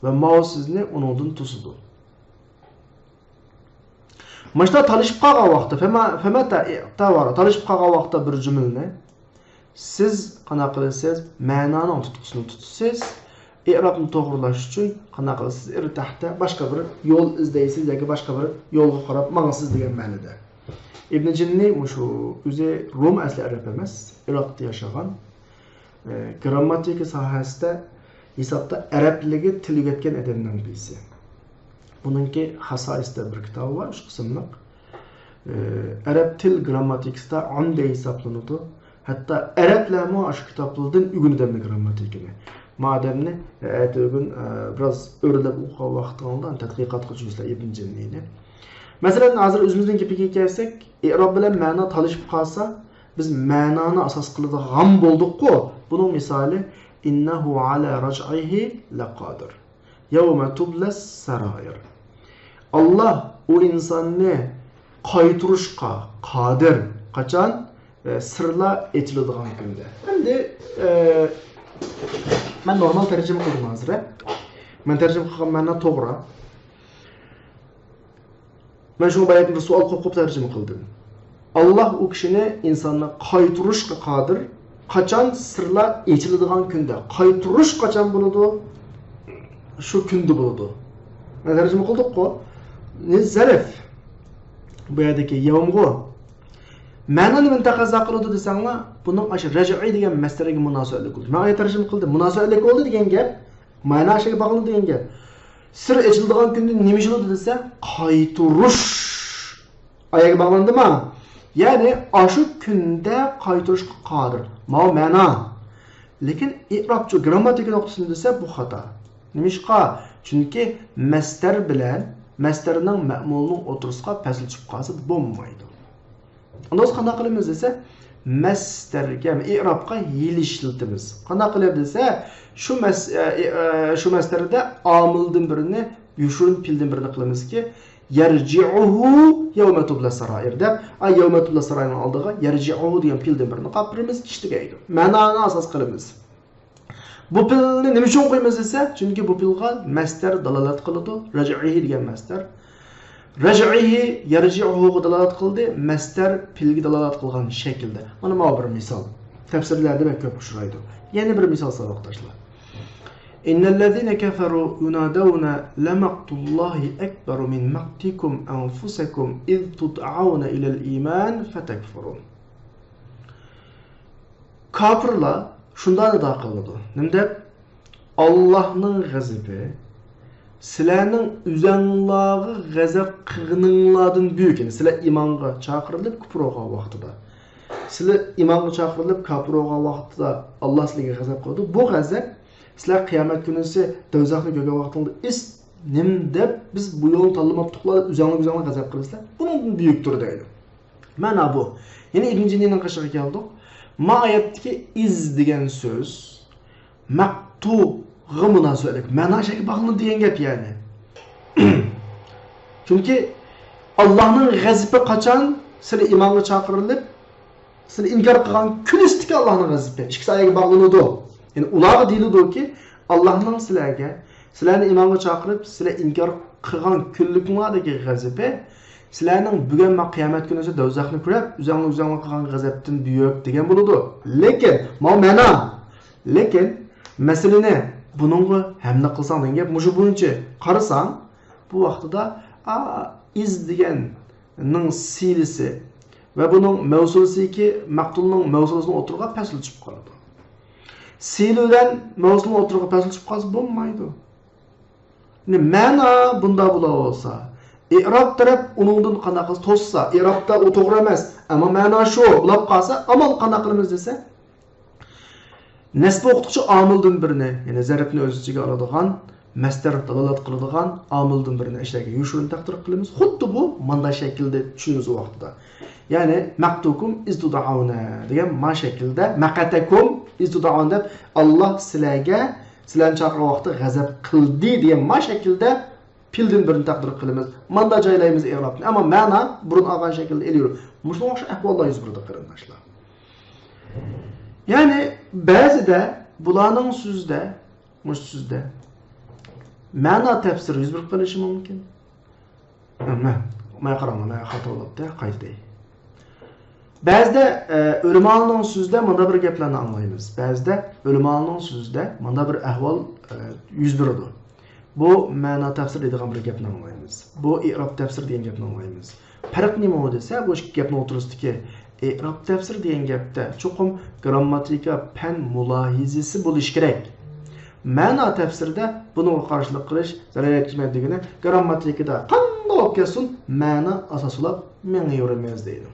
ۋە ماۋۇ سىزنى ئۇنىڭدىن توسىدۇ. ماشۇنداق تالىشىپ قالغان ۋاقىتتا، فەمە، فەمەتە ئىتاۋارا، تالىشىپ قالغان ۋاقىتتا بىر جۈملىنى سىز قانداق قىلىسىز؟ مەنانىڭ تۇتقۇسىنى تۇتىسىز. ئېرابنى توغرىلاش ئۈچۈن قانداق قىلىسىز؟ ئىرتەھتە باشقا بىر يول ئىزدەيسىز ياكى باشقا بىر يولغا قاراپ ماڭىسىز دېگەن مەنىدە. ئىبنى جىننى مۇشۇ ئۆزى روم ئەسلى ئەرەب ئەمەس، ئىراقتا ياشىغان، ئە، گرامماتىكا ساھەسىدە ھېسابتا ئەرەبلىككە تىل ئۆگەتكەن ئادەمنىڭ بىرسى. بۇنىڭكى خاسائىس دەپ بىر كىتابى بار، ئۈچ قىسىملىق. ئە، ئەرەب تىل گرامماتىكىسىدا ئۆندە ھېسابلىنىدۇ. ھەتتا ئەرەبلەرمۇ ئاشۇ كىتابلاردىن ئۆگىنىدۇ ئەمدى گرامماتىكىنى. ما ئادەمنى، ئە، ئەتىگۈن، ئە، بىراز ئۆرلەپ ئوقۇغان ۋاقتىڭلاردا تەتقىقات قىلىشىسىلەر ئىبن جىننىنى. مەسىلەن، ھازىر ئۆزىمىزنىڭ گېپىگە كەلسەك، ئېراب بىلەن مەنا تالىشىپ قالسا، بىز مەنانى ئاساس قىلىدىغان بولدۇققۇ. بۇنىڭ مىسالى، «ئىننەھۇ ئەلا راجئىھى لەقادىر. يەۋمە تۇبلەس سەرائىر.» ئاللا ئۇ ئىنساننى قايتۇرۇشقا قادىر. قاچان؟ ئە، سىرلار ئېچىلىدىغان كۈندە. ئەمدى، ئە، مەن نورمال تەرجىمە قىلدىم ھازىر، ھە؟ مەن تەرجىمە قىلغان مەنا توغرا. مەن شۇڭا باياتىن بىر سوئال قويۇپ، قويۇپ تەرجىمە قىلدىم. ئاللا ئۇ كىشىنى، ئىنساننى قايتۇرۇشقا قادىر. قاچان؟ سىرلار ئېچىلىدىغان كۈندە. قايتۇرۇش قاچان بولىدۇ؟ شۇ كۈندە بولىدۇ. مانا تەرجىمە قىلدۇققۇ. نى زەرف. بۇ يەردىكى يەۋمغۇ. مەنىنى نېمىنى تەقەززا قىلىدۇ دېسەڭلار، بۇنىڭ ئاشۇ رەجئىي دېگەن مەسدەرگە مۇناسىۋەتلىك بولىدۇ. مەن ئايەت تەرجىمە قىلدىم. مۇناسىۋەتلىك بولدى دېگەن گەپ. مانا ئاشۇگە باغلىنىدۇ دېگەن گەپ. سىر ئېچىلىدىغان كۈندە نېمە ئېچىلىدۇ دېسە، قايتۇرۇش. ئايەتكە باغلاندىما؟ يەنى ئاشۇ كۈندە قايتۇرۇشقا قادىر. ماۋۇ مەنا. لېكىن ئېرابچۇ، گرامماتىكا نۇقتىسىدىن دېسە، بۇ خاتا. نېمىشقا؟ چۈنكى مەسدەر بىلەن مەسدەرنىڭ مەمۇلىنىڭ ئوتتۇرىسىغا پەسىل چۈشۈپ قالسا بولمايدۇ. ئۇندا بىز قانداق قىلىمىز دېسە، مەسدەرگە، ئېرابقا ھىيلە ئىشلىتىمىز. قانداق قىلىمىز دېسە، شۇ مەس-، ئە، ئە، شۇ مەسدەردە ئامىلدىن بىرنى، يوشۇرۇن پېئىلدىن بىرنى قىلىمىزكى، يەرجىئۇھۇ يەۋمە تۇبلەس سەرائىر دەپ، ئا، يەۋمە تۇبلەس سەرائىرنىڭ ئالدىغا يەرجىئۇھۇ دېگەن پېئىلدىن بىرنى قاپىرىمىز، ئىش تۈگەيدۇ. مەنانى ئاساس قىلىمىز. بۇ پېئىلنى نېمە ئۈچۈن قويىمىز دېسە، چۈنكى بۇ پېئىلغا مەسدەر دالالەت قىلىدۇ، رەجئىھى دېگەن مەسدەر. رەجئىھى يەرجىئۇھۇغا دالالەت قىلدى، مەسدەر پېئىلگە دالالەت قىلغان شەكىلدە. مانا ماۋۇ بىر مىسال. تەپسىرلەردە بەك كۆپ ئۇچرايدۇ. يەنە بىر مىسال ساۋاقداشلار. إن الذين كفروا ينادون لمقت الله أكبر من مقتكم أنفسكم إذ تدعون إلى الإيمان فتكفرون. كاپىرلار شۇنداق نىدا قىلىدۇ. نېمە دەپ؟ ئاللاھنىڭ غەزىپى سىلەرنىڭ ئۆزەڭلارغا غەزەپ قىلغىنىڭلاردىن بۈيۈك. يەنى سىلەر ئىمانغا چاقىرىلىپ كۇپۇر بولغان ۋاقتىدا. سىلەر ئىمانغا چاقىرىلىپ كاپىر بولغان ۋاقتىدا ئاللا سىلەرگە غەزەپ قىلىدۇ. بۇ غەزەپ سىلەر قىيامەت كۈنىسى دوزاخنى كۆرگەن ۋاقتىڭلاردا ئىس نېمە دەپ بىز بۇ يولنى تاللىماپتۇقلا دەپ ئۆزەڭلار ئۆزەڭلار غەزەپ قىلىسىلەر. بۇنىڭدىن بۈيۈكتۇر دەيدۇ. مەنا بۇ. يەنى ئىبن جىننىنىڭ قېشىغا كەلدۇق. ما ئايەتتىكى ئىز دېگەن سۆز مەقتۇغا مۇناسىۋەتلىك. مەنا شەكلى باغلىنىدۇ دېگەن گەپ يەنى. چۈنكى ئاللاھنىڭ غەزىپى قاچان سىلى ئىمانغا چاقىرىلىپ، سىلەر ئىنكار قىلغان كۈنىسىدىكى ئاللاھنىڭ غەزىپى ئىككىسى ئايەتكە باغلىنىدۇ. يەنى ئۇلارغا دېيىلىدۇكى، ئاللاھنىڭ سىلەرگە، سىلەرنى ئىمانغا چاقىرىپ، سىلەر ئىنكار قىلغان كۈنلۈكۈڭلاردىكى غەزىپى سىلەرنىڭ بۈگۈن ما قىيامەت كۈنىسى دوزاخنى كۆرۈپ، ئۆزەڭلار ئۆزەڭلار قىلغان غەزەپتىن بۈيۈك دېگەن بولىدۇ. لېكىن، ماۋۇ مەنا، لېكىن مەسىلىنى بۇنىڭغا ھەملە قىلساڭ دېگەن گەپ مۇشۇ بويىچە قارىساڭ، بۇ ۋاقتىدا، ئا، ئىز دېگەننىڭ سىلىسى ۋە بۇنىڭ مەۋسۇلىسىكى مەقتۇلنىڭ مەۋسۇلىسىنى ئوتتۇرىغا پەسلىتىپ قالىدۇ. سىلى بىلەن مەۋسۇلنى ئوتتۇرىغا پەسلىتىپ قالسا بولمايدۇ. يەنى مەنا بۇنداق بولسا، ئېئراب تەرەپ ئۇنىڭدىن قانداق قىلسا توسسا، ئېئرابتا ئۇ توغرا ئەمەس، ئەمما مەنا شۇ بولاپ قالسا، ئامال قانداق قىلىمىز دېسە، نەسب ئوقۇتقۇچى ئامىلدىن بىرنى، يەنى زەربنى ئۆز ئىچىگە ئالىدىغان، مەسدەر دالالەت قىلىدىغان ئامىلدىن بىرنى ئەشەگە يوشۇرۇن تەقدىر قىلىمىز. خۇددى بۇ مانداق شەكىلدە چۈشىنىمىز ئۇ ۋاقتىدا. يەنى مەقتۇكۇم ئىز تۇدائۇنە دېگەن ما شەكىلدە، مەقەتەكۇم ئىز تۇدائۇنە دەپ، ئاللا سىلەرگە، سىلەرنى چاقىرغان ۋاقىتتا غەزەپ قىلدى دېگەن ما شەكىلدە پېئىلدىن بىرنى تەقدىر قىلىمىز. ماندا جايلايمىز ئېئرابنى. ئەمما مەنا بۇرۇن ئالغان شەكىلدە ئېلىۋېرىدۇ. مۇشۇنىڭغا ئوخشاش ئەھۋاللار يۈز بېرىدۇ، قېرىنداشلار. يەنى بەزىدە بۇلارنىڭ سۆزىدە، مۇشۇ سۆزدە مەنا تەپسىرى يۈز بېرىپ قېلىشى مۇمكىن. مە-، مايا قاراڭلار، مايا خاتا بولۇپتۇ، قايتىدەي. بەزىدە، ئە، ئۆلىمالارنىڭ سۆزىدە مۇنداق بىر گەپلەرنى ئاڭلايمىز. بەزىدە ئۆلىمالارنىڭ سۆزىدە مۇنداق بىر ئەھۋال، ئە، يۈز بېرىدۇ. بۇ مەنا تەپسىر دەيدىغان بىر گەپنى ئاڭلايمىز. بۇ ئېئراب تەپسىر دېگەن گەپنى ئاڭلايمىز. پەرق نېمە دېسە، بۇ ئىككى گەپنىڭ ئوتتۇرىسىدىكى ئېئراب تەپسىر دېگەن گەپتە چوقۇم گىرامماتىكا، پەن مۇلاھىزىسى بولۇشى كېرەك. مەنا تەپسىرىدە بۇنىڭغا قارشىلىق قىلىش زەرەر يەتكۈزمەيدۇ دېگىنى، گىرامماتىكىدا قانداق بولۇپ كەتسۇن، مەنا ئاساس بولاپ مېڭىۋېرىمىز دەيدۇ.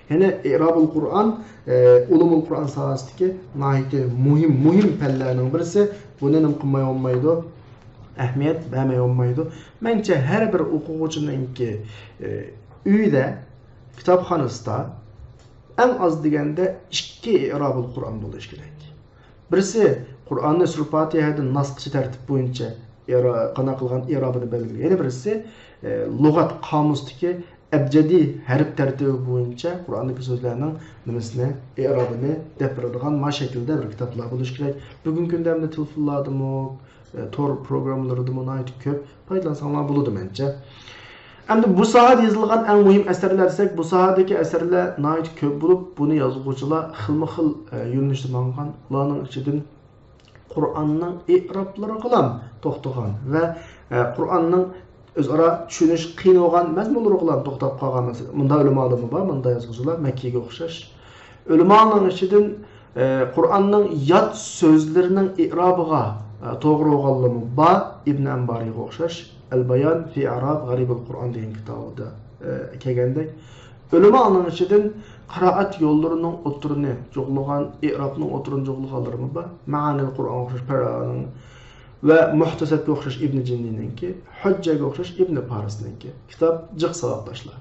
يەنى ئېئرابۇل قۇرئان، ئە، ئۇلۇمۇل قۇرئان ساھەسىدىكى ناھايىتى مۇھىم، مۇھىم پەنلەرنىڭ بىرسى. بۇنى نېمە قىلماي بولمايدۇ، ئەھمىيەت بەرمەي بولمايدۇ. مەنچە ھەر بىر ئوقۇغۇچىنىڭكى، ئە، ئۆيىدە، كىتابخانىسىدا ئەڭ ئاز دېگەندە ئىككى ئېئرابۇل قۇرئان بولۇشى كېرەك. بىرسى قۇرئاننى سۈرە پاتىھەدىن ناسقىچە تەرتىپ بويىچە ئېرا-، قانداق قىلغان ئېئرابىنى بەلگىلىگەن. يەنە بىرسى، ئە، لۇغەت قامۇستىكى ئەبجەدىي ھەرپ تەرتىپى بويىچە قۇرئاندىكى سۆزلەرنىڭ نېمىسىنى، ئېئرابىنى دەپ بېرىدىغان ما شەكىلدە بىر كىتابلار بولۇشى كېرەك. بۈگۈنكى كۈندە ئەمدى تېلېفونلاردىمۇ، ئە، تور پروگراممىلىرىدىمۇ ناھايىتى كۆپ. پايدىلانساڭلار بولىدۇ مەنچە. ئەمدى بۇ ساھەدە يېزىلغان ئەڭ مۇھىم ئەسەرلەر دېسەك، بۇ ساھەدىكى ئەسەرلەر ناھايىتى كۆپ بولۇپ، بۇنى يازغۇچىلار خىلمۇ خىل، ئە، يۆنىلىشتە ماڭغان. ئۇلارنىڭ ئىچىدىن قۇرئاننىڭ ئېئرابلىرىغىلا توختىغان ۋە، ئە، قۇرئاننىڭ ئۆزئارا چۈشىنىش قىيىن بولغان مەزمۇنلىرىغىلا توختاپ قالغان، مەسىلەن، مۇنداق ئۆلىمالىرمۇ بار، مۇنداق يازغۇچىلار مەككىگە ئوخشاش. ئۆلىمالارنىڭ ئىچىدىن، ئە، قۇرئاننىڭ يات سۆزلىرىنىڭ ئېئرابىغا، ئە، توغرا بولغانلىرىمۇ بار، ئىبن ئەنبارىغا ئوخشاش، ئەل بايان فى ئەراب غەرىبىل قۇرئان دېگەن كىتابىدا، ئە، كەلگەندەك. ئۆلىمالارنىڭ ئىچىدىن قىرائەت يوللىرىنىڭ ئوتتۇرىنى جۇغلىغان، ئېئرابنىڭ ئوتتۇرىنى جۇغلىغانلىرىمۇ بار. مەئانىل قۇرئان ئوخشاش پەررانىڭ ۋە مۇھتەسەبكە ئوخشاش ئىبنى جىننىنىڭكى، ھۇججەگە ئوخشاش ئىبنى پارىسنىڭكى. كىتاب جىق ساۋاقداشلار.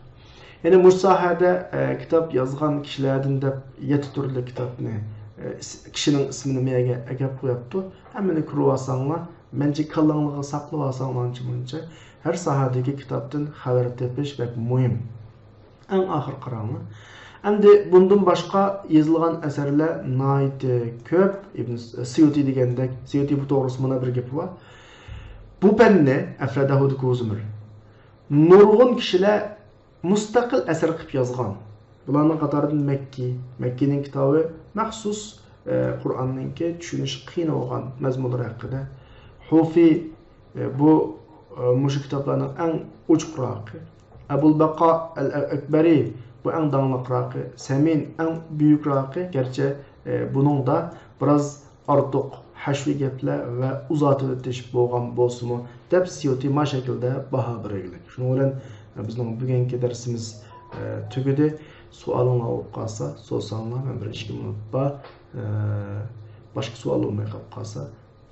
يەنى مۇشۇ ساھەدە، ئە، كىتاب يازغان كىشىلەردىن دەپ يەتتە تۈرلۈك كىتابنى، ئە، ئىس-، كىشىنىڭ ئىسمىنى مەيەگە ئەكەپ قويۇپتۇ. ھەممىنى كۆرۈۋالساڭلار، مەنچە كاللاڭلارغا ساقلىۋالساڭلار ئانچە-مۇنچە، ھەر ساھەدىكى كىتابتىن خەۋەر تېپىش بەك مۇھىم. ئەڭ ئاخىر قاراڭلار. ئەمدى بۇندىن باشقا يېزىلغان ئەسەرلەر ناھايىتى كۆپ. ئىبن سيۇتى دېگەندەك، سيۇتى بۇ توغرىسىدا مانا بىر گېپى بار. بۇ پەننى ئەفرەدەھۇ دە كوزىمىر. نۇرغۇن كىشىلەر مۇستەقىل ئەسەر قىلىپ يازغان. بۇلارنىڭ قاتارىدىن مەككى، مەككىنىڭ كىتابى مەخسۇس، ئە، قۇرئاننىڭكى چۈشىنىش قىيىن بولغان مەزمۇنلىرى ھەققىدە. ھۇفى، ئە، بۇ، ئە، مۇشۇ كىتابلارنىڭ ئەڭ ئوچۇقراقى. ئەبۇل بەقا ئەل ئەكبەرى، بۇ ئەڭ داڭلىقراقى. سەمىن، ئەڭ بۈيۈكراقى. گەرچە، ئە، بۇنىڭدا بىراز ئارتۇق ھەشۋىي گەپلەر ۋە ئۇزارتىۋېتىش بولغان بولسىمۇ، دەپ سيۇتى ما شەكىلدە باھا بەرگىلىك. شۇنىڭ بىلەن بىزنىڭ بۈگۈنكى دەرسىمىز، ئە، تۈگىدى. سوئالىڭلار بولۇپ قالسا، سورىساڭلار، مەن بىر ئىككى مىنۇت بار. ئە، باشقا سوئال بولماي قاپ قالسا،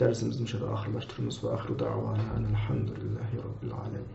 دەرسىمىزنى مۇشۇ يەردە ئاخىرلاشتۇرىمىز. ۋە ئاخىرۇ دەئۋانا ئەنىل ھەمدۇلىللاھى رەببىل ئالەمىن.